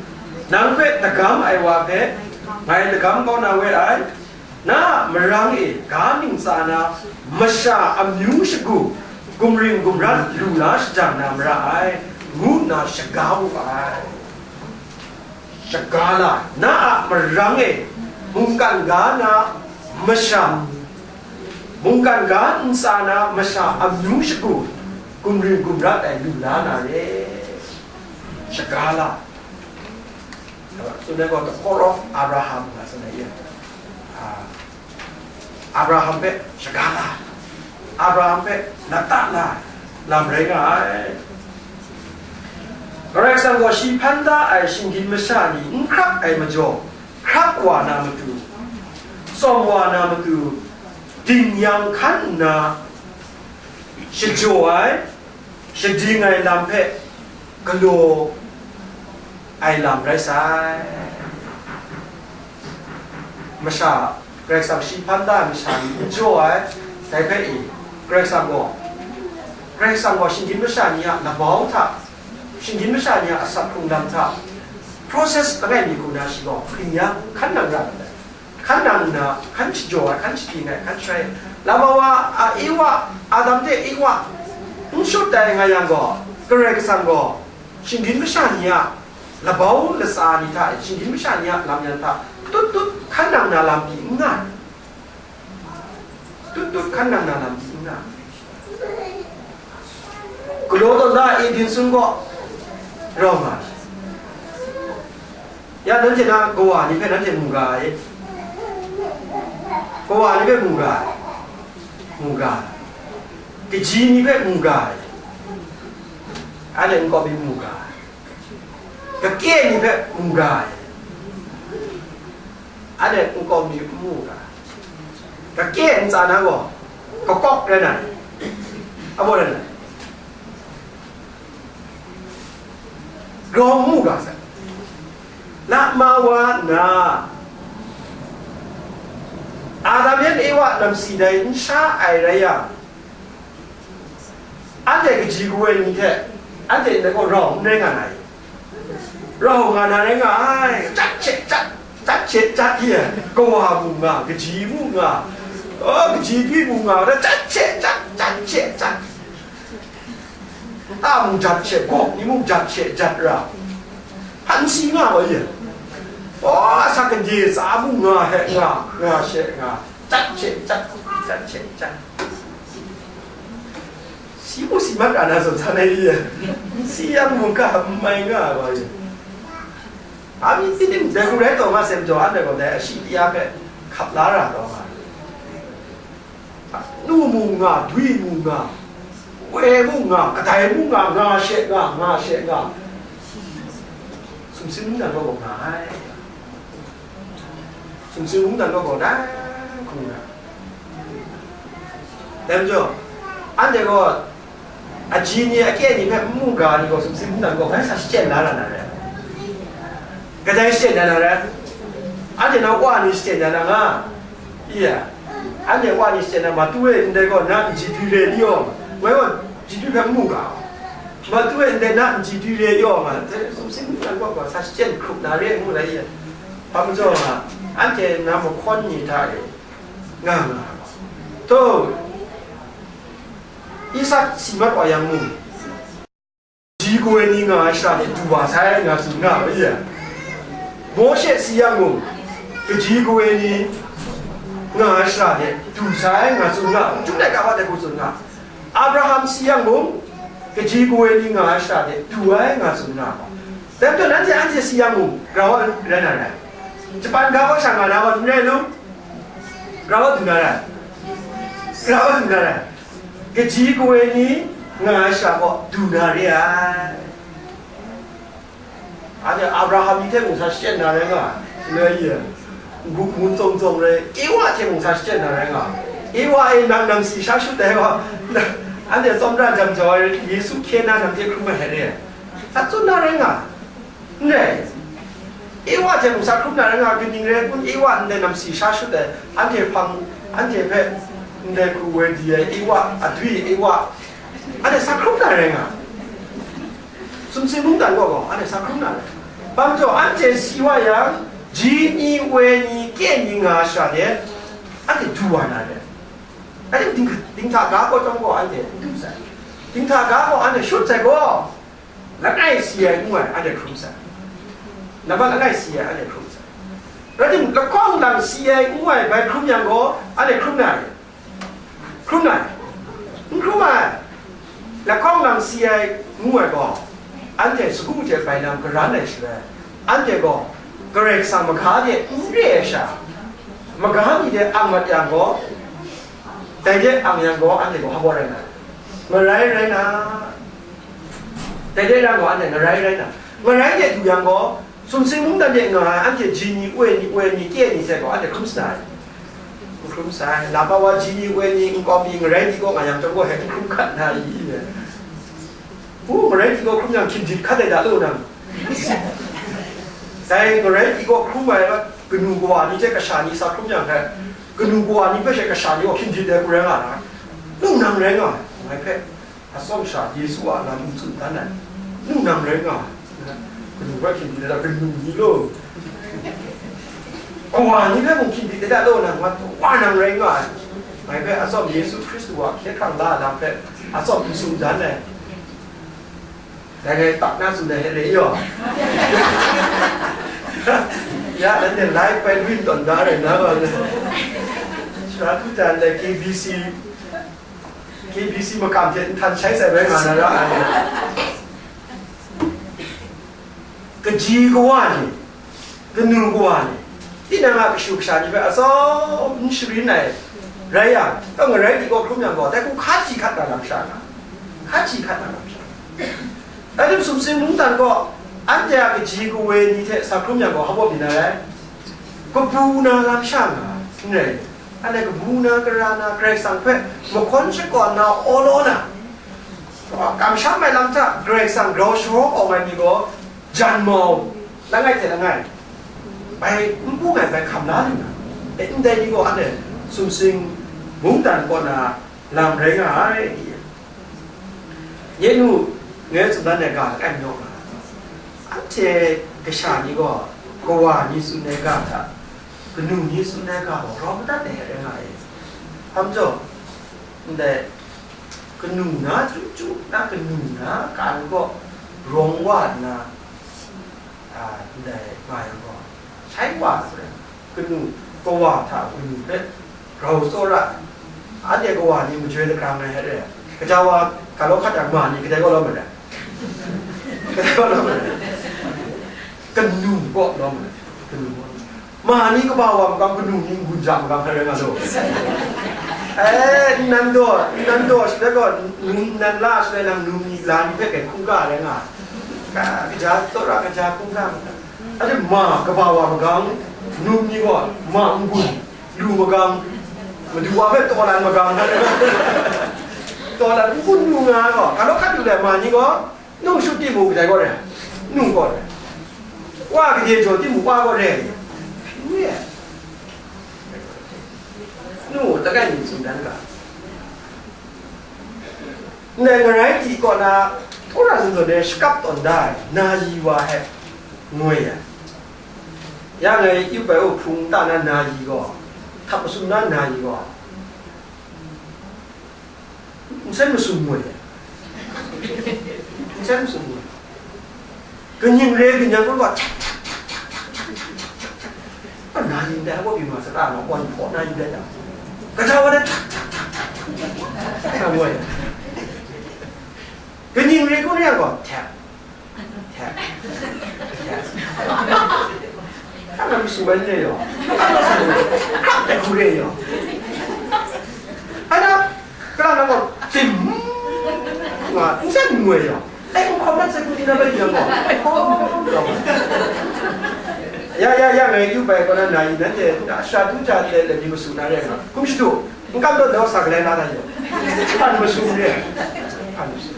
nang hpe dagam ai wa hpe ngai dagam kau na we ai, na a marang e ga ntsa na masha amyu shagu, gumring gumrat lu la shajang na mara ai, ngu nna shaga wu ai. Shaga la, na a marang e mungkan ga na masha, mungkan ga ntsa na masha amyu shagu, gumring gumrat ai lu la na re. Shaga la. Tsun ai gaw, the call of Abraham nga tsun ai, ah, Abraham hpe shaga la, Abraham hpe lata la lam rai nga ai. Karai Kasang gaw shi hpan da ai shinggyim masha ni n hkrak ai majaw, hkrak wa na matu, tsawm wa na matu, ding yang hkan nna shajaw ai, shading ai lam hpe galaw ai lam rai sai. Masha, Karai Kasang shi hpan da ai masha ni n jaw ai, dai hpe e, Karai Kasang gaw, Karai Kasang gaw shinggyim masha ni a labau hta, shinggyim masha ni a asak hkrung lam hta, process langai mi hku na shi gaw hpring ya hkan nang ra ai. Hkan nang nna, hkan shajaw ai, hkan shading ai, hkan sharai ai. Lama wa a Ewa, Adam hte Ewa n shut ai nga yang gaw, Karai Kasang gaw shinggyim masha ni a labau latsa ni hta e, shinggyim masha ni a lam yan hta tut tut hkan nang na lam pyi n nga ai. Tut tut hkan nang na lam pyi n nga ai. Galaw tawn da Eden sun kaw rau nga ai. Ya, nanhte na kawa ni hpe nanhte mu ga ai. Kawa ni hpe mu ga ai. Mu ga ai. Kaji ni hpe mu ga ai. Anhte nkau mi mu ga ai. Kake ni hpe mu ga ai. Anhte nkau mi n mu ga ai. Kake ntsa na gaw kakawk rai na ai. Abaw rai na ai. Grau mu ga sai. Lama wa nna, Adam yan Ewa namsi dai n sha ai rai yang, anhte kaji kawa ni hte, anhte ndai gaw rau n rai nga na i? Rau nga na rai nga ai. Chyat she chyat, chyat she chyat ye, kawa mu nga, kaji mu nga, o, kaji dwi mu nga, chyat she chyat, chyat she chyat. Nta mung jat she, gawk ni mung jat she jat ra, hpan si nga wa ye. O, asak gade tsa mung nga he nga, nga she nga, jat she jat, jat she jat. Si mu si mat ra na zawn san ai ye. Si yang mung ga n mai nga ai wa ye. Ami tinim dai hku rai taw nga sem jaw, anhte gaw dai ashi pyi a hpe hkap la ra taw nga. Nu mu nga, dwi mu nga, we mu nga, kadai mu nga, nga she nga, nga she nga. Sumsing mungdan gaw gaw nga ai. Sumsing mungdan gaw gaw dai hku nga. Dai majaw, anhte gaw, aji ni, akye ni hpe n mu ga ni gaw, sumsing mungdan gaw bai sa shachyen la na na re. Kadai shachyen na na re? Anhte na wa ni shachyen na na nga? Iya. Anhte wa ni shachyen na, matu e ndai gaw na nji dwi re ni yaw, ngai gaw nji dwi hpe n mu ga. Matu e ndai na nji dwi re yaw nga, sumsing mungdan gaw gaw sa shachyen hkrup na re ngu lai iya. Hpa majaw nga, anhte na mahkawn ni hta e nga nga. To, Isak si mat wa yang mung, kaji kawa ni nga ai shara de du wa sai nga tsun nga ai, Mawshe si yang mung, kaji kawa ni nga ai shara de du sai nga tsun nga, Chyum laika hpa de hku tsun nga, Abraham si yang mung, kaji kawa ni nga ai shara de du ai nga tsun nga. Dai majaw nanhte anhte si yang mung, grau ai rai na rai. Japan ga wa sha nga na wa n rai lu? Grau du na rai. Grau du na rai. Kaji kawa ni nga ai sha gaw du na re ai. Anhte Abraham ni hte mung sa shachyen na rai nga, shaloi ye, ngu ngu tsawng tsawng rai, Ewa hte mung sa shachyen na rai nga. Ewa e nang namsi sha shut ai gaw, anhte tsawmra jam jau ai, Yesu hkye na nang hte hkrum ai hte re ai. Sa tsun na rai nga. N rai. Ewa hte mung sa hkrum na rai nga, kaning rai kun, Ewa ndai namsi sha shut ai, anhte hpang, anhte hpe ndai hku woi di ai, Ewa, adwi Ewa, anhte sa hkrum na rai nga. Sumsing mungdan gaw gaw, anhte sa hkrum na rai. Bang jaw, anhte si wa yang, ji ni, woi ni, kye ni nga sha de, anhte du wa na rai. Anhte ding, dinghta ga gaw chyawm gaw, anhte n du sai. Dinghta ga gaw, anhte shut sai gaw, langai si ai ngu ai, anhte hkrum sai. Nambat langai si ai, anhte hkrum sai. Rai tim, lahkawng lang si ai ngu ai, bai hkrum yang gaw, anhte hkrum na ai. Hkrum na ai. N hkrum ai. Lahkawng lang si ai ngu ai gaw, anhte sagu hte bai lam karan ai shaloi, anhte gaw Karai Kasang maga de n re ai sha, maga mi de ang mat yang gaw, dai de ang yang gaw, anhte gaw hpa rai na, ngarai rai na, dai de yang gaw, anhte ngarai rai na, ngarai de du yang gaw, sumsing mungdan de nga ai, anhte ji ni, woi ni, woi ni, kye ni hte gaw, anhte hkrum sa ai. N hkrum sa ai. Lapa wa ji ni, woi ni, nkau mi, ngarai di gaw nga yang chyawm gaw, hpe n hkrum hkat na i? U, ngarai di gaw hkrum yang, hkying dit hkat ai da law nang. Dai ngarai di gaw hkrum ai, kanu kawa ni hte kasha ni sa hkrum yang hpe, kanu kawa ni hpe she kasha ni gaw hkying dit ai hku rai nga na. Nang rai nga ai, ngai hpe atsawm sha Yesu a lam n tsun dan ai. Nang rai nga ai, kanu hpe hkying dit ai da, kanu ni law. Kawa ni hpe mung hkying dit ai da law, nang wa, wa nang rai nga ai. Ngai hpe atsawm Yesu Hkristu a hkye hkrang la ai lam hpe atsawm n tsun dan ai. Dai ngai tak na tsun ai hte re yaw. Ya, nanhte lai pai win tawn da rai na wa. Sara hku jan dai K B C, K B C makam hte nhtan shai sai bai nga na ra ai. Kaji kawa ni, kanu kawa ni, tinang a kashu kasha ni hpe atsawm n sharin ai rai yang, kang ngarai di gaw hkrum yang gaw, dai hku hkaji hkat na lam sha nga, hkaji hkat na lam sha. Dai hte sumsing mungdan gaw, anhte a kaji kawa ni hte sa hkrum yang gaw, hpa bawp ni na rai? Kabu na lam sha nga, n rai. Anhte kabu na, kara na, Karai Kasang hpe mahkawn shakawn na, awlaw na, kamsham ai lam hta Karai Kasang grau sharawng awng ai ni gaw, jan mau, langai hte langai, bai n bung ai, bai hkam la lu na, e, ndai ni gaw anhte sumsing mungdan kaw na lam rai nga ai. Nye nu, ngai tsun dan ai ga langai majaw nga, anhte kasha ni gaw, kawa ni tsun ai ga hta, kanu ni tsun ai ga gaw, grau madat ai rai nga ai. Hpa majaw, ndai, kanu na chyu chyu na, kanu na kan gaw rawng wa nna, a, ndai nga yang gaw, shai wa hte kanu, kawa hta kanu hpe grau tsawra ai. Anhte kawa ni majoi dagrang ai hte re ai. Kaja wa, ga law hkat yang ma ni kadai gaw lawm ai rai. Kadai gaw lawm ai rai. Kanu gaw lawm ai rai. Kanu gaw. Ma ni kaba wa magam, kanu ni n-gun ja magam hpe rai nga law. Eh, nnan daw, nnan daw shaloi gaw, nnan la shaloi nang num ni la ni hpe kai hkungga rai nga ai. Ka, kaja tsawra, kaja hkungga. Anhte ma kaba wa magam, num ni gaw ma n-gun lu magam, madu wa hpe taw lan magam hpe rai nga. Taw lan n-gun lu nga ai gaw, ga law hkat lu let ma ni gaw, nu shut timung kadai gaw re, nu gaw re, wa gade jaw timung wa gaw re, nu e, nu langai mi tsun dan ga, ndai ngarai hti kaw na, tawra zawn zawn e shakap tawn da ai, na yi wa e, ngoi ai. Ya ngai yup ai u hpung ta na, na yi gaw, htak masum na, na yi gaw, nsen masum ngoi ai. Nsen masum ngoi. Kaning re, kaning kun gaw, chak, chak, chak, chak, chak, chak, chak, chak, chak. Ana yin dai, wa byi ma sara ma, wan hpaw na yin dai da. Kaja wa na, chak, chak, chak, chak, chak, chak, chak, chak, ngoi. Kaning re kun re yang gaw, tap, tap, tap. Hkrak na masu ai n re yaw. Hkrak na sa ai, hkrak dai hku re yaw. Ai na, hkrak na gaw, tim nga, n san n ngoi yaw. Ai, n hkawm na sai hku di na bai yang gaw. Ai, hkawm, hkawm, hkawm. Ya, ya, ya, ngai yu bai kaw na, na i nanhte, na shadu ja le, le, mi masu na re nga. Hkum shadu, n kam taw, daw sa galai na ta yaw. Hpan masu n re. Hpan masu.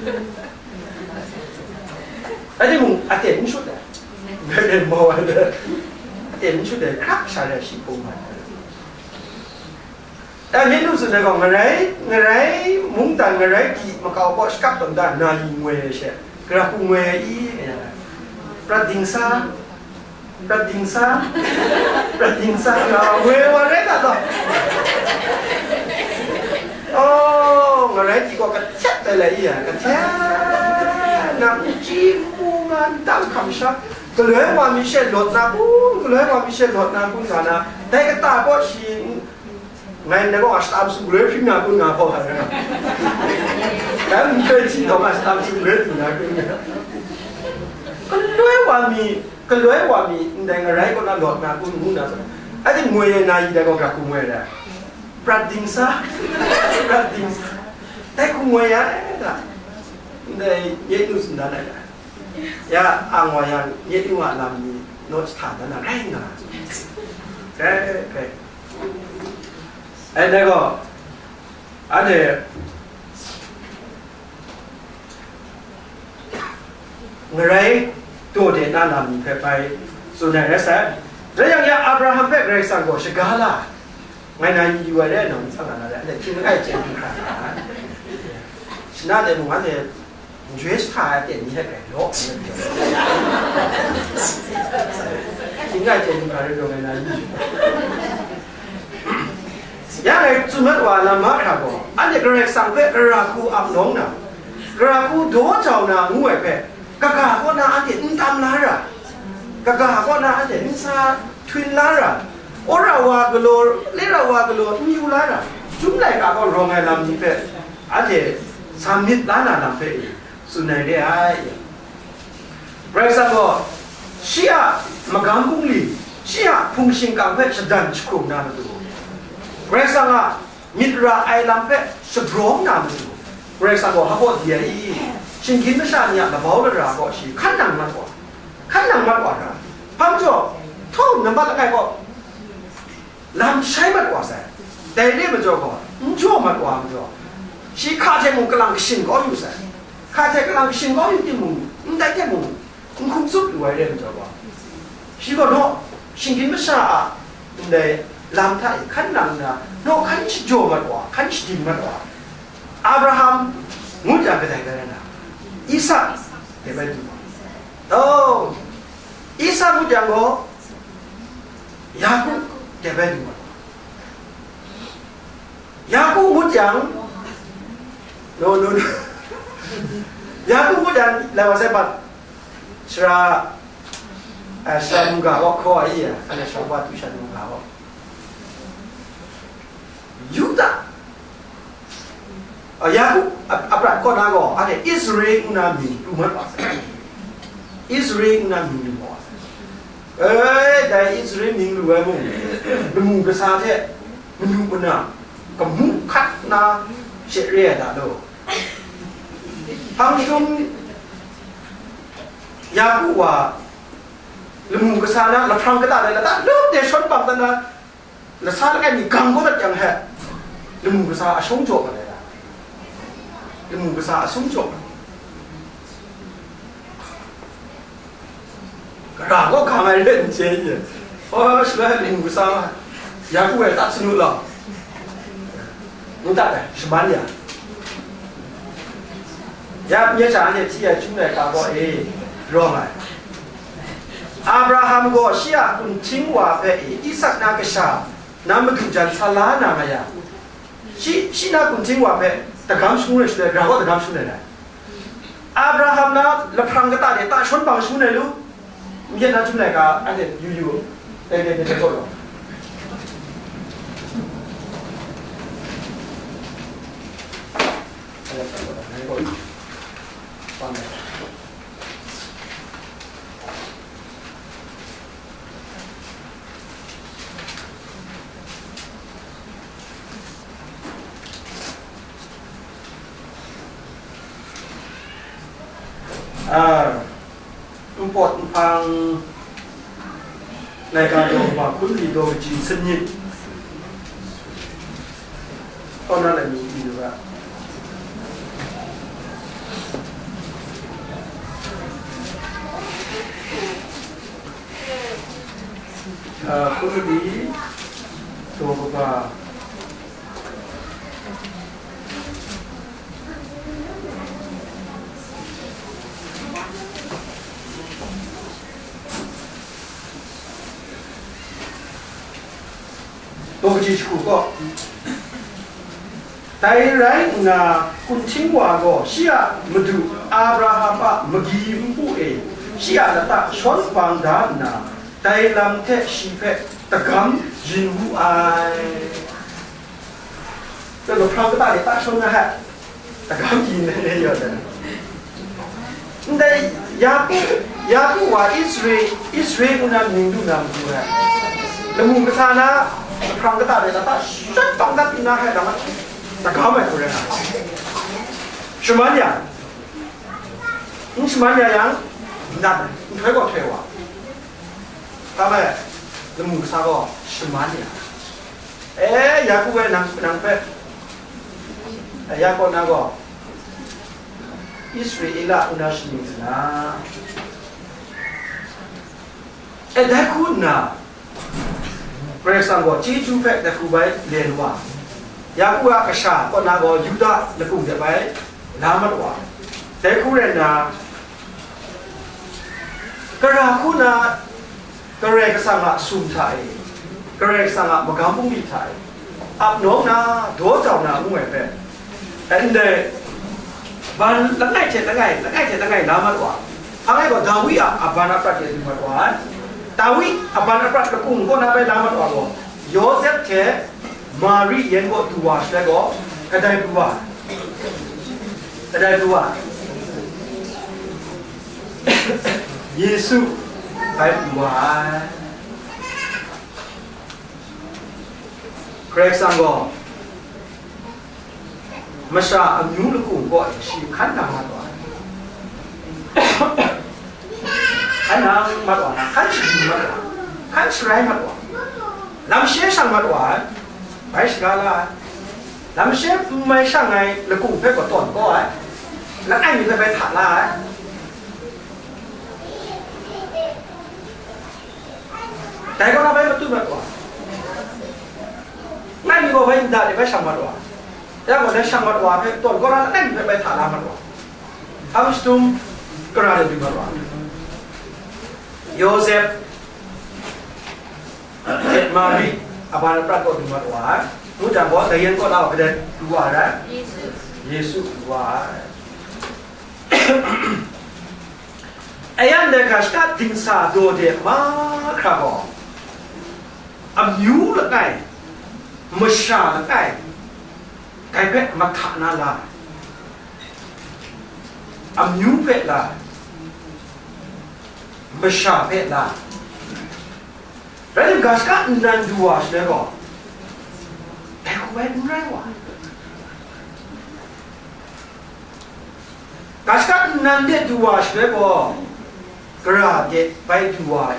Ai, timung, aten n shut ai. Ngai e mau ai de. Aten n shut ai, hkrak sha re shi hpung mat ai. Dai myit nu tsun ai gaw, ngarai, ngarai mungdan, ngarai di makau kaw shakap tawn da na i ngoi ai she, gara hku ngoi ai i, nga ya ai. Prat dingsa, prat dingsa, prat dingsa, nga ngoi wa rai na taw. Oh, ngarai di kaw kahtet ai lai i ya, kahtet na, n chyi n mu nga, n tam hkam sha, galoi wa mi she lawt na kun, galoi wa mi she lawt na kun nga na, dai kata kaw shi, Ngai ndai gaw, ashtam sumloi hpring na kun nga hpaw hkra. Dai nhtoi hti taw, ashtam sumloi hpring na kun nga. Galoi wa mi, galoi wa mi, ndai ngarai kaw na lawt na kun ngu na sa. Ai ting ngoi ai na i dai gaw, gara hku ngoi ai. Prat dingsa, prat dingsa. Dai hku ngoi ai da. Ndai nye nu tsun dan ai da. Ya, ang wa yang, nye nu a lam ni, naw jahta dan na rai nga. Rai, rai. Ai, dai gaw, anhte ngarai daw de na lam ni hpe bai tsun ai rai sai. Rai yang, ya Abraham hpe Karai Kasang gaw shaga la, ngai na yu ai rai nna, n tsang na rai, anhte hkying langai chye du hkra nga ai. Shana de mung anhte N J S hta ai aten ni hte grai law. Hkying langai chye du hkra rai law ngai na yu. Ya ngai tsun mat wa lam mahkra gaw, anhte Karai Kasang hpe gara hku ap nawng na, gara hku daw jau na ngu ai hpe, kaga kaw na anhte n tam la ra, kaga kaw na anhte n sa htun la ra, wora wa galaw, lera wa galaw n yu la ra, Chyum laika kaw rawng ai lam ni hpe, anhte sa myit la na lam hpe e, tsun ai re ai. Karai Kasang gaw, shi a magam bungli, shi a hpung shingkang hpe shadan jahkrung na matu, Karai Kasang a myit ra ai lam hpe shabrawng na matu, Karai Kasang gaw hpa di ai i? Shinggyim masha ni a labau lara gaw shi hkan nang mat wa, hkan nang mat wa ra, hpa majaw, htawng nambat langai gaw, lam shai mat wa sai. Dai re majaw gaw, n jaw mat wa majaw, shi hka hte mung kalang kashin kau yu sai. Hka hte kalang kashin kau yu timung, ndai hte mung, n hkum tsup lu ai re majaw gaw, shi gaw naw shinggyim masha a ndai lam hta e hkan nang nna, naw hkan shajaw mat wa, hkan shading mat wa, Abraham ngut yang kadai kadai na, Isak dai bai du wa. Oh, Isak ngut yang gaw, Yaku dai bai du wa. Yaku ngut yang, no, no, no. Yaku ngut yang, lai wa sai pat, sara, eh, sara mungga gaw hkaw ai, eh, sara wa tu sara mungga gaw. Yuda. A, Yaku, a, a prat kaw na gaw, anhte Israel ngu na mying lu mat wa sai. Israel ngu na mying lu mat wa sai. E, dai Israel mying lu ai mung, lamu kasa hte manu mana, kamu hkat na she re ai da law. Hpang jahtum Yaku wa lamu kasa na lahprang kata de lata lup de shawn bang dan na, lasa langai mi gang kau dat yang he, lamu kasa ashung jaw mat ai da. Lamu kasa ashung jaw mat ai. Gara gaw gang ai re n chye ye. Oh, shaloi lamu kasa, Yaku e tat sanu law. Ngu dat ai, shaman ya. Ya, nye hta anhte hti ai Chyum laika gaw e, rawng ai. Abraham gaw shi a kunhting wa hpe e, Isak na kasha, na madu jan sa la na nga yang, shi, shi na kunhting wa hpe dagam shangun ai shaloi, gara gaw dagam shangun ai. Abraham na lahprang kata de ta shawn bang shangun ai lu? N yet na Chyum laika, anhte yu yu, dai dai dai dai gaw law. A, npawt nhpang laika daw kaba hkun li daw kaji sanit kaw na lai mi lu ga. A, hkun li daw kaba. Daw kaji jahku kaw. Dai rai nna, kunhting wa gaw shi a madu Abraham a magi npu e shi a lata shawn bang da nna, dai lam hte shi hpe dagam yin wu ai. Dai lahprang kata de ta shawn na hte, dagam yin ai ne yaw ai. Ndai Yaku, Yaku wa Israel, Israel ngu na mying du na matu ai. Lamu kasa na lahprang kata de ta shawn bang dat nna hte dang dagam ai hku rai nga ai. Shaman ya, n shaman ya yang, nat ai, nhtoi gaw htoi wa. Hpa mai, lamu kasa gaw shaman ya. E, Yaku e nang, nang hpe, e, Yaku na gaw, Israela ngu na shaning sa na. E, dai hku nna, Karai Kasang gaw chyeju hpe dai hku bai len wa. Yaku a kasha kaw na gaw Yuda lakung de bai la mat wa. Dai hku rai nna, Kara hku na Karai Kasang a sum hta e, Karai Kasang a magam bungli hta e, ap nawng na, daw jau na ngu ai hpe, ndai ban langai hte langai, langai hte langai la mat wa. Hpa ngai gaw Dawi a aban aprat e du mat wa ai. Dawi aban aprat lakung kaw na bai la mat wa gaw, Yawsep hte Mari yan gaw du wa shaloi gaw, kadai pru wa? Kadai pru wa? Yesu bai pru wa ai. Karai Kasang gaw masha amyu lakung kaw e shi hkan nang mat wa ai. Hkan nang mat wa na, hkan shagrin mat wa, hkan sharai mat wa, lam she shang mat wa ai, bai shaga la ai. Lam she n mai shang ai lakung hpe gaw tawn kau ai, langai mi hpe bai hta la ai. Dai kaw na bai matut mat wa, langai mi gaw bai nda de bai shang mat wa, ya gaw dai shang mat wa hpe tawn kau na langai mi hpe bai hta la mat wa, hpang shadum kara de du mat wa, Yawsep hte Mari, aban aprat kaw du mat wa ai. Ngu jang gaw, dai yan kaw na wa kadai du wa ai? Yesu. Yesu du wa ai. Ayan dai ga shaka dingsa daw de mahkra gaw, amyu langai, masha langai, dai hpe mahta na la ai. Amyu hpe la ai, masha hpe la ai. Rai tim, ga shaka nnan du wa shaloi gaw, dai hku bai n rai wa ai. Ga shaka nnan de du wa shaloi gaw, gara de bai du wa ai.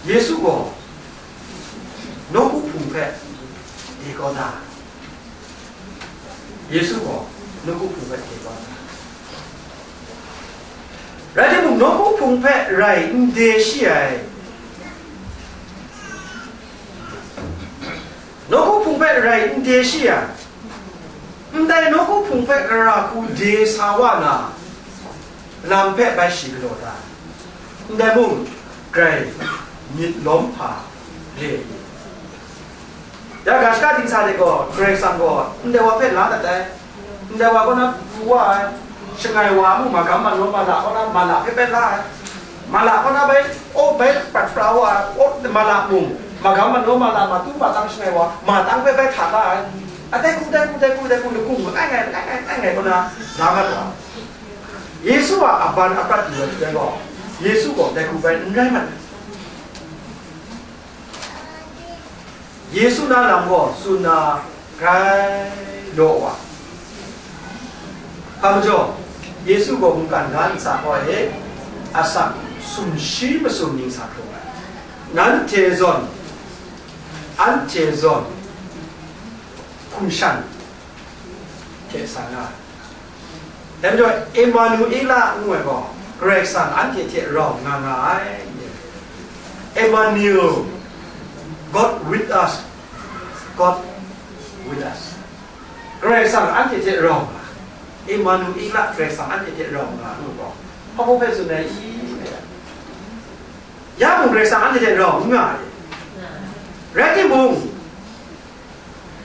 Yesu gaw nawku hpung hpe de kau da. Yesu gaw nawku hpung hpe de kau da. Rai timung, nawku hpung hpe rai n de shi ai. Nawku hpung hpe rai n de shi ai. Ndai nawku hpung hpe gara hku de sa wa na, lam hpe bai shi galaw da. Ndai mung, grai myit lawm hpa re ai. Ya ga shaka dingsa de gaw, Karai Kasang gaw ndai wa hpe la dat ai. Ndai wa kaw na pru wa ai, shangai wa a mung, magam manaw mala kaw na mala hpe bai la ai. Mala kaw na bai, aw bai prat pra wa ai, aw mala mung, magam manaw mala, matu matang shangai wa, matang hpe bai hta la ai. A dai hku, dai hku, dai hku, dai hku, lakung langai ngai, langai ngai, langai ngai kaw na la mat wa. Yesu a aban aprat du ai hte gaw, Yesu gaw dai hku bai n rai mat ai. Yesu na lam gaw tsun na grai law wa. Hpa majaw, Yesu gaw mungkan ga ntsa gaw e, asak sumshi masum ning sa hkrum ai. Nanhte zawn, anhte zawn, hkum shan hte sa nga ai. Dai majaw, Emanuela ngu ai gaw, Karai Kasang anhte hte rau nga nga ai. Emmanuel, God with us, God with us. Karai Kasang anhte hte rau nga. Emanuela, Karai Kasang anhte hte rau nga, ngu gaw, hpa hpe tsun ai i? Ya mung Karai Kasang anhte hte rau n nga ai. Rai timung,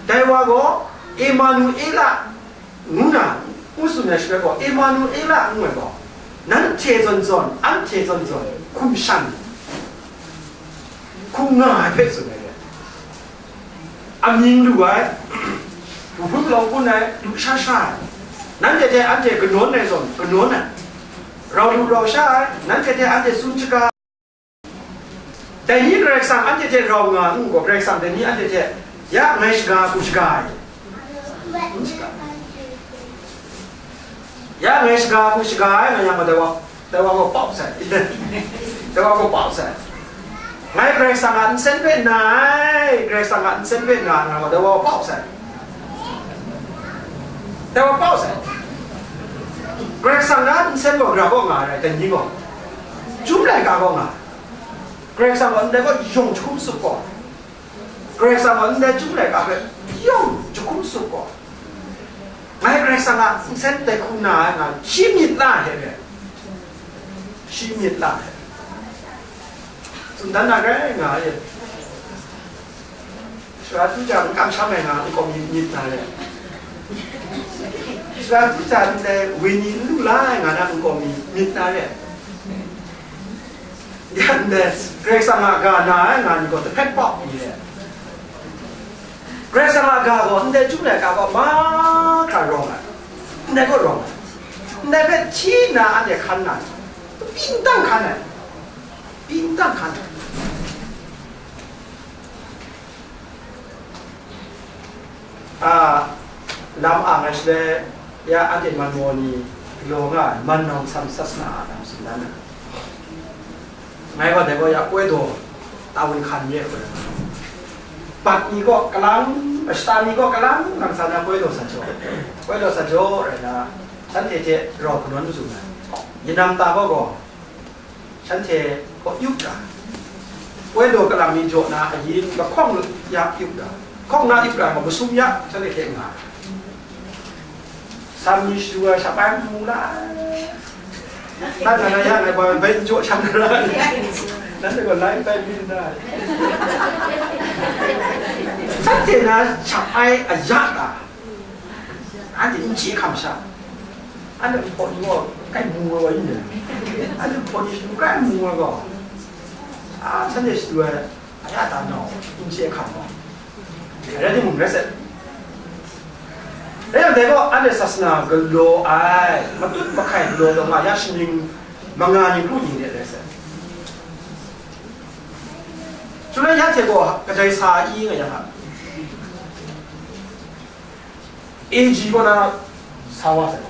dai wa gaw Emanuela ngu na, ngu tsun ai shaloi gaw, Emanuela ngu ai gaw, nanhte zawn zawn, anhte zawn zawn, hkum shan, hkum nga ai hpe tsun ai. Amying lu ai, lu hpun lau hpun ai, lu sha sha ai, nanhte hte anhte kanawn ai zawn kanawn ai, rau lu rau sha ai, nanhte hte anhte tsun shaga. Dai ni Karai Kasang anhte hte rau nga n gaw, Karai Kasang dai ni anhte hte, ya, ngai shaga hku shaga ai. Ya, ngai shaga hku shaga ai, nga yang gaw, dai wa, dai wa gaw pau sai. Dai wa gaw pau sai. Ngai Karai Kasang a nsen hpe na ai, Karai Kasang a nsen hpe na, nga gaw, dai wa gaw pau sai. Dai wa pau sai. Karai Kasang na nsen gaw gara gaw nga ai, dai ni gaw. Chyum laika gaw nga. Karai Kasang gaw ndai gaw yawng jahkum sup gaw. Karai Kasang gaw ndai chyum laika hpe yawng jahkum sup gaw. Ngai Karai Kasang a nsen dai hku na ai nga, shi myit la ai hte re. Shi myit la ai hte. Tsun dan na rai nga e. Sara tu jang n kamsham ai nga, n gaw myit myit na re. Sara tu jang ndai wenyi n lu la ai nga na, n gaw myit myit na re. Yan de, Karai Kasang a ga na ai nga ni gaw, dahpet pau mi re. Karai Kasang a ga gaw, ndai chyum laika gaw mahkra rawng ai, ndai gaw rawng ai, ndai hpe hti nna anhte hkan na ai, pyi n dang hkan ai, pyi n dang hkan ai. A, lam ang ai shaloi, ya anhte man maw ni galaw nga ai, man nau masam sasana a lam tsun dan ai. Ngai gaw dai gaw ya koi daw, tawun hkan ye koi. Bat ni kaw kalang, mashata ni kaw kalang, nang sa na koi daw sa jaw. Koi daw sa jaw rai na, shanhte hte rau hkanawn mazum ai. Yanam ta gaw gaw, shanhte kaw yup ra, koi daw kalang ni jaw na ayin lahkawng ya yup ra, lahkawng na yup ra, masum ya shanhte hte nga. Sam ni shadu ai shap ai mu la ai. Nan na ya ngai ba bai n jaw shang na ra. Nan de gaw lai bai mi na. Shanhte na shap ai a ya ta. Anhte n chye hkam sha. Anhte hpaw ni gaw kai mu ai wa yin de. Anhte hpaw ni shadu kai mu ai gaw. A, shanhte shadu ai a ya ta nau, n chye hkam gaw. Rai timung, rai sai. Rai yang dai gaw, anhte sasana galaw ai, matut mahkai galaw taw nga, ya shaning manga ni kru ni de rai sai. Shaloi ya hte gaw, kajai sa i nga yang a, A G kaw na sa wa sai.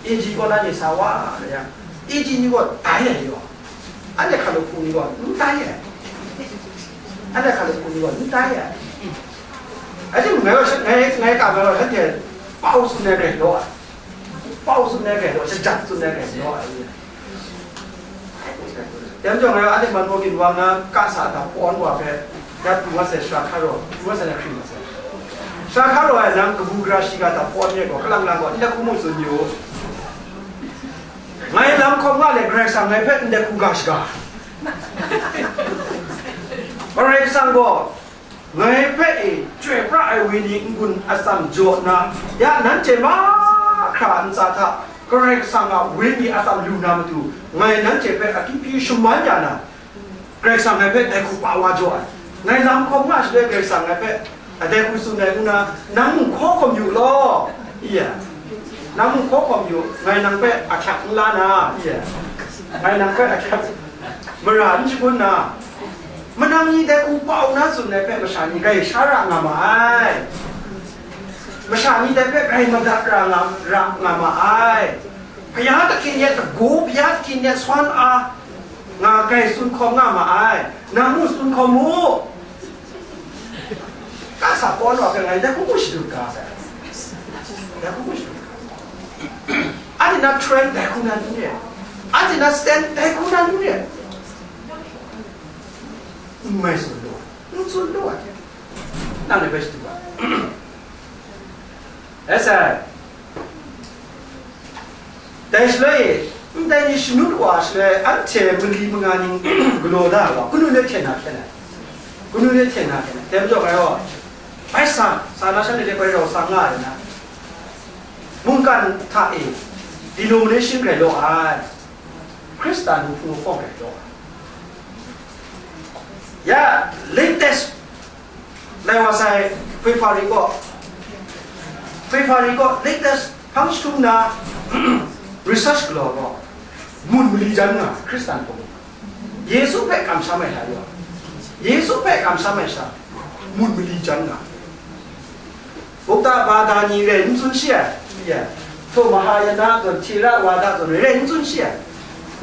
A G kaw na ni sa wa na yang, A G ni gaw dai ai yaw. Anhte hkalup hku ni gaw n dai ai. Anhte hkalup hku ni gaw n dai ai. Aji ngai gaw, ngai, ngai ka ngai gaw shanhte pau tsun ai rai law ai. Pau tsun ai rai law, shajat tsun ai rai law ai. Yan jawng ngai anhte man maw ginwang na kasa da pawn wa hpe, ya pru wa sai, sara hkaraw, pru wa sai na hkring wa sai. Sara hkaraw ai nang kabu gara shiga da pawn ye gaw, kalang lang gaw, ndai hku mu tsun yu. Ngai lam hkawm nga let Karai Kasang ngai hpe ndai hku ga shiga. Karai Kasang gaw, ngai hpe e chyoi pra ai wenyi n-gun atsam jaw nna, ya nanhte mahkra ntsa hta Karai Kasang a wenyi atsam lu na matu, ngai nanhte hpe akyu hpyi shaman ya na, Karai Kasang ngai hpe dai hku pa wa jaw ai. Ngai lam hkawm nga shaloi Karai Kasang ngai hpe dai hku tsun ai ngu na, nang mung hkaw hkawm yu law, iya. Nang mung hkaw hkawm yu, ngai nang hpe ahkyak n la na, iya. Ngai nang hpe ahkyak mara n shagun na, manang ni dai hku pau na tsun ai hpe masha ni grai sha ra nga ma ai. Masha ni dai hpe grai madat ra nga, ra nga ma ai. Bhaya Hkristu ni a dagu, Bhaya Hkristu ni a swan a nga grai tsun hkawm nga ma ai. Nang mu tsun hkawm mu. Kasa Pawlu a hpe ngai dai hku mu shadut ga sai. Dai hku mu shadut ga sai. Anhte na trend dai hku na ni re? Anhte na stand dai hku na ni re? N mai tsun lu ai. N tsun lu ai. Nang ni bai shadut ga. Rai sai. Dai shaloi, ndai ni shanut wa shaloi, anhte mali manga ning galaw da ai wa, kanu ni hte na hkyen ai? Kanu ni hte na hkyen ai? Dai majaw, ngai gaw, bai sa, sa na shanhte hte bai rau sa nga ai na, mungkan hta e, denomination rai law ai, Hkristan ni hpung lahkawng rai law ai. Ya, latest Lai wa sai, February kaw, February kaw, latest hpang jahtum na research galaw gaw, mun mali jan nga, Hkristan hpung. Yesu hpe kamsham ai sha yaw, Yesu hpe kamsham ai sha, mun mali jan nga. Buddha Bada ni rai n tsun shi ai, ya. Hto Mahayana zawn, Theravada zawn rai n tsun shi ai.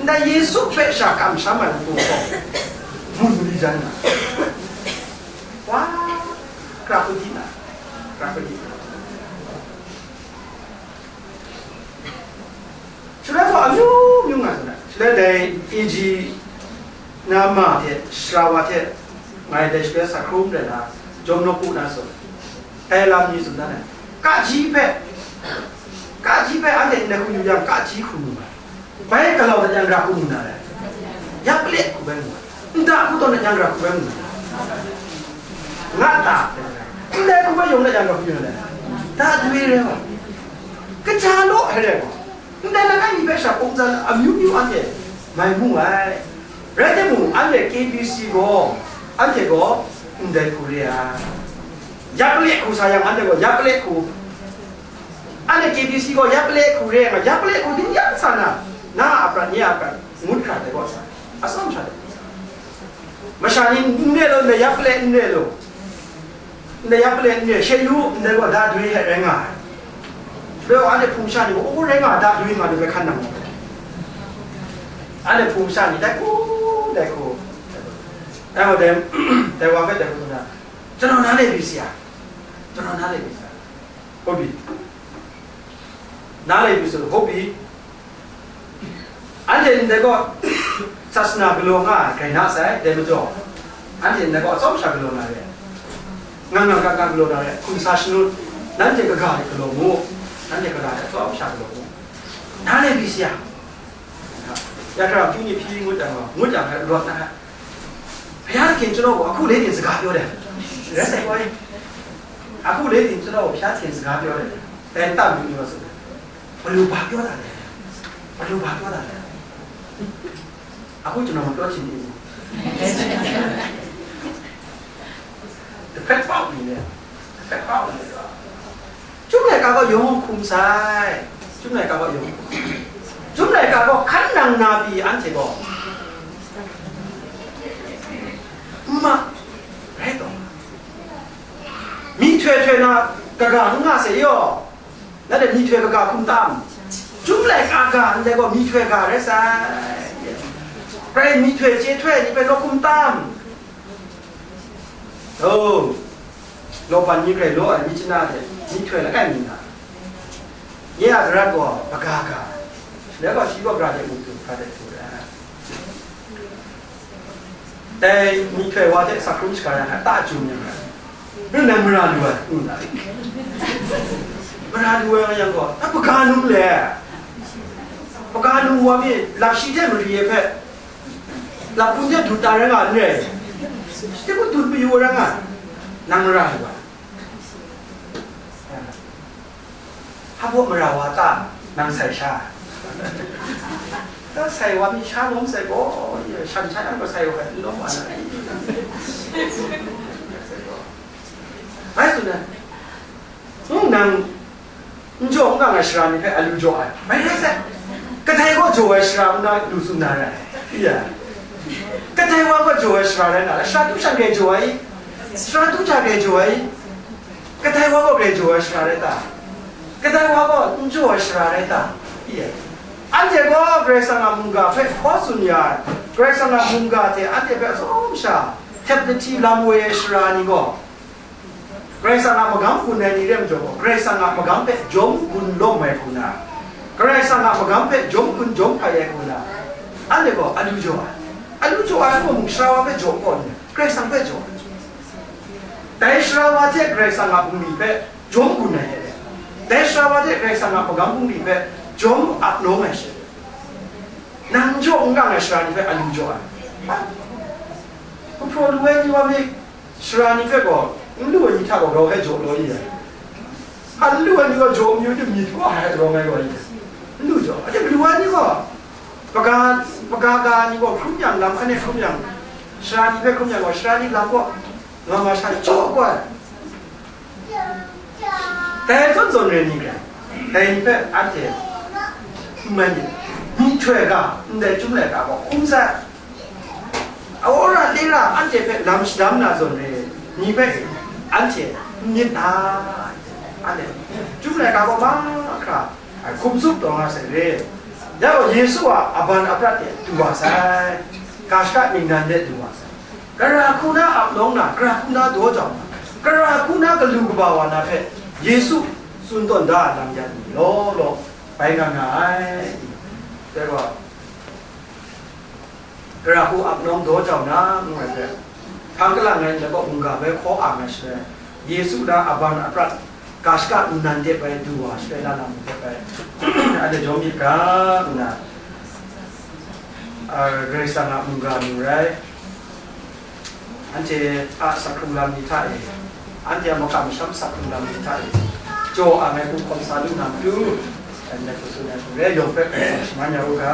Ndai Yesu hpe sha kamsham ai hpung gaw, mun mali jan nga. Wa, kra hku di na, kra hku di na. Shaloi gaw amyu myu nga sa na. Shaloi dai A G na ma hte, sara wa hte, ngai dai shaloi sa hkrum rai na, jawm nawku na tsun. Dai lam ni tsun dan ai. Kaji hpe, kaji hpe anhte ndai hku yu yang, kaji hku mu ai. Bai galaw dat yang, ra hku mu na rai? Yak palek hku bai mu ai. Nta hku tawn dat yang, ra hku bai mu na rai? Nga ta, ndai hku bai yawng dat yang, ra hku yu na rai? Dadoi rai wa. Kaja law ai rai wa. Ndai langai mi hpe sha kungzan amyu myu anhte mai mu ai. Rai timung, anhte K B C gaw, anhte gaw ndai hku re ai. Yak palek hku sa yang, anhte gaw yak palek hku. Anhte K B C gaw yak palek hku re ai nga, yak palek hku din yang sa na, na a prat, nye a prat, ngut hkra dai gaw sa, atsawm sha dai gaw sa. Masha ni n re law, ndai yak palek n re law, ndai yak palek n re, she yu, ndai gaw dadoi hte rai nga ai. Bai gaw anhte hpung sha ni gaw, o, rai nga, dadoi nga, ni bai hkan nang. Anhte hpung sha ni, dai hku, dai hku. Dai gaw dai, dai wa hpe dai hku na, ကျွန်တော်နားလည်ပြီဆရာ။ ကျွန်တော်နားလည်ပြီဆရာ။ ဟုတ်ပြီ။ နားလည်ပြီဆိုတော့ ဟုတ်ပြီ။ အန်တီန်တဲ့ကော သတ်စနာကလောင်ကဂိုဏ်းနားဆိုင်တယ်မကျော်။ အန်တီန်တဲ့ကော အစောင့်ရှာကလောင်လာတယ်။ ငါငါကကကလောင်လာတယ်။ ခုနစာရှင်းလို့ နန်းတေကဂါကလောင်မို့။ နန်းတေကဂါအစောင့်ရှာကလောင်မို့။ နားလည်ပြီဆရာ။ ရခိုင်ပြည်နယ်ပြည်ငွေ့တံမှာငွေ့တံဟဲလွတ်တာ။ ဘုရားသခင်ကျွန်တော်ကိုအခုလေးတင်စကားပြောတယ်။ လက်ဆက်သွားရင်အခုလေးတင်ကျွန်တော်ကိုဘုရားသခင်စကားပြောတယ်။ အဲတတ်ပြီးတော့ဆိုတယ်။ ဘယ်လိုဘာပြောတာလဲ။ ဘယ်လိုဘာပြောတာလဲ။ အခုကျွန်တော်မပြောချင်ဘူး။ တစ်ဖက်ပေါက်နေတယ်။ တစ်ဖက်ပေါက်နေတယ်။ ကျုံးနယ်ကားကယုံခုံဆိုင်။ ကျုံးနယ်ကားကယုံခုံဆိုင်။ ကျုံးနယ်ကားကခန်းနံနာပြီးအန်တီကောမရဲတော့မီးထွဲထွဲနာကကငါစေရော။ ဒါနဲ့မီးထွဲကကခုံတမ်းကျုံးနယ်ကားကန်တဲ့ကောမီးထွဲကရဲဆိုင်ပြဲမီးထွဲခြေထွဲဒီပဲလောခုံတမ်း Oh, လောဘညစ်ကဲ့လို့အမြစ်ချနာတဲ့မိထွဲလည်းအဲ့မိနာရဲ့အကြတော့ပကားကလည်းကရှိတော့ကြတဲ့မိထွဲဖတ်တဲ့ဆိုတာတဲမိထွဲဝါတဲ့စခုံးစကားရအတအကျုံးနေမှာဘယ်နဲ့မရလူဝဲဟုတ်လားမရလူဝဲရံကောအပကားနုံးလေပကားနုံးဝါမင်းလက်ရှိတဲ့မရီရဲ့ဖက် လပ်ပုန်တဲ့ဒူတာရဲငါနဲ့စတိပုတူပီဝရငါနံမရဟိဝါဟဘမရဝါတာနံဆိုင်ရှာတာဆိုင်ဝါမီရှာလုံးဆိုင်ကိုရှမ်းဆိုင်ကဆိုင်ဝါလုံးဝါဘယ်သူလဲနံ N jaw n gang ai shara ni hpe a lu jaw ai, mai rai sai. Kadai kaw jaw ai shara n na lu tsun na rai, ya. Kadai wa kaw jaw ai shara rai na, shara tu sha grai jaw ai, shara tu sha grai jaw ai. Kadai wa gaw grai jaw ai sara rai ta? Kadai wa gaw n jaw ai sara rai ta? Iya. Anhte gaw Karai Kasang a mungga hpe hkaw tsun ya ai, Karai Kasang a mungga hte anhte hpe atsawm sha htep lahti lam woi ai sara ni gaw, Karai Kasang a magam gun ai ni re majaw gaw, Karai Kasang a magam hpe jawm gun lawm ai hku na, Karai Kasang a magam hpe jawm gun jawm hkai ai hku na, anhte gaw alu jaw ai. Alu jaw ai hku mung, sara wa hpe jaw kaw n, Karai Kasang hpe jaw ai. Dai sara wa hte Karai Kasang a bungli hpe jawm gun ai hte, dai sara wa hte Karai Kasang a magam bungli hpe jawm ap nawng ai she, nang jaw n gang ai sara ni hpe alu jaw ai. Hpaw lu ai ni wa mi, sara ni hpe gaw, n lu ai ni hta gaw grau hpe jaw law i ai. A n lu ai ni gaw jaw amyu ni myit gaw hkrai rawng ai gaw i ai. N lu jaw. Anhte lu ai ni gaw, maga, maga ga ni gaw hkrum yang, lam hkan e hkrum yang, sara ni hpe hkrum yang gaw, sara ni lam gaw nga nga sha jaw gaw ai. Dai zawn zawn re ni gaw, dai ni hpe anhte n mai myit. Myihtoi ga, ndai chyum laika gaw hkum sai. Awra lera anhte hpe lam shadam na zawn re ni hpe anhte n myit na? Anhte chyum laika gaw mahkra ai hkum tsup taw nga sai re. Ya gaw, Yesu a aban aprat de du wa sai, ga shaka ningnan de du wa sai. Gara hku na ap nawng na, gara hku na daw jau na, gara hku na galu kaba wa na hpe Yesu tsun tawn da ai lam yan ni law law bai nga nga ai. Dai gaw, gara hku ap nawng daw jau na, ngu ai hpe, hpang kalang ai ndai gaw mungga bai hkaw ang ai shaloi, Yesu na aban aprat ga shaka nnan de bai du wa shaloi na lam hpe bai, anhte jaw myit ga, nna, a, Karai Kasang a mungga nu rai, anhte a sakhkrung lam ni hta e, anhte a makam masham sakhkrung lam ni hta e, jaw ang ai hku hkawm sa lu na matu, anhte hku tsun ai hku re, yawng hpe Karai Kasang shaman ya u ga.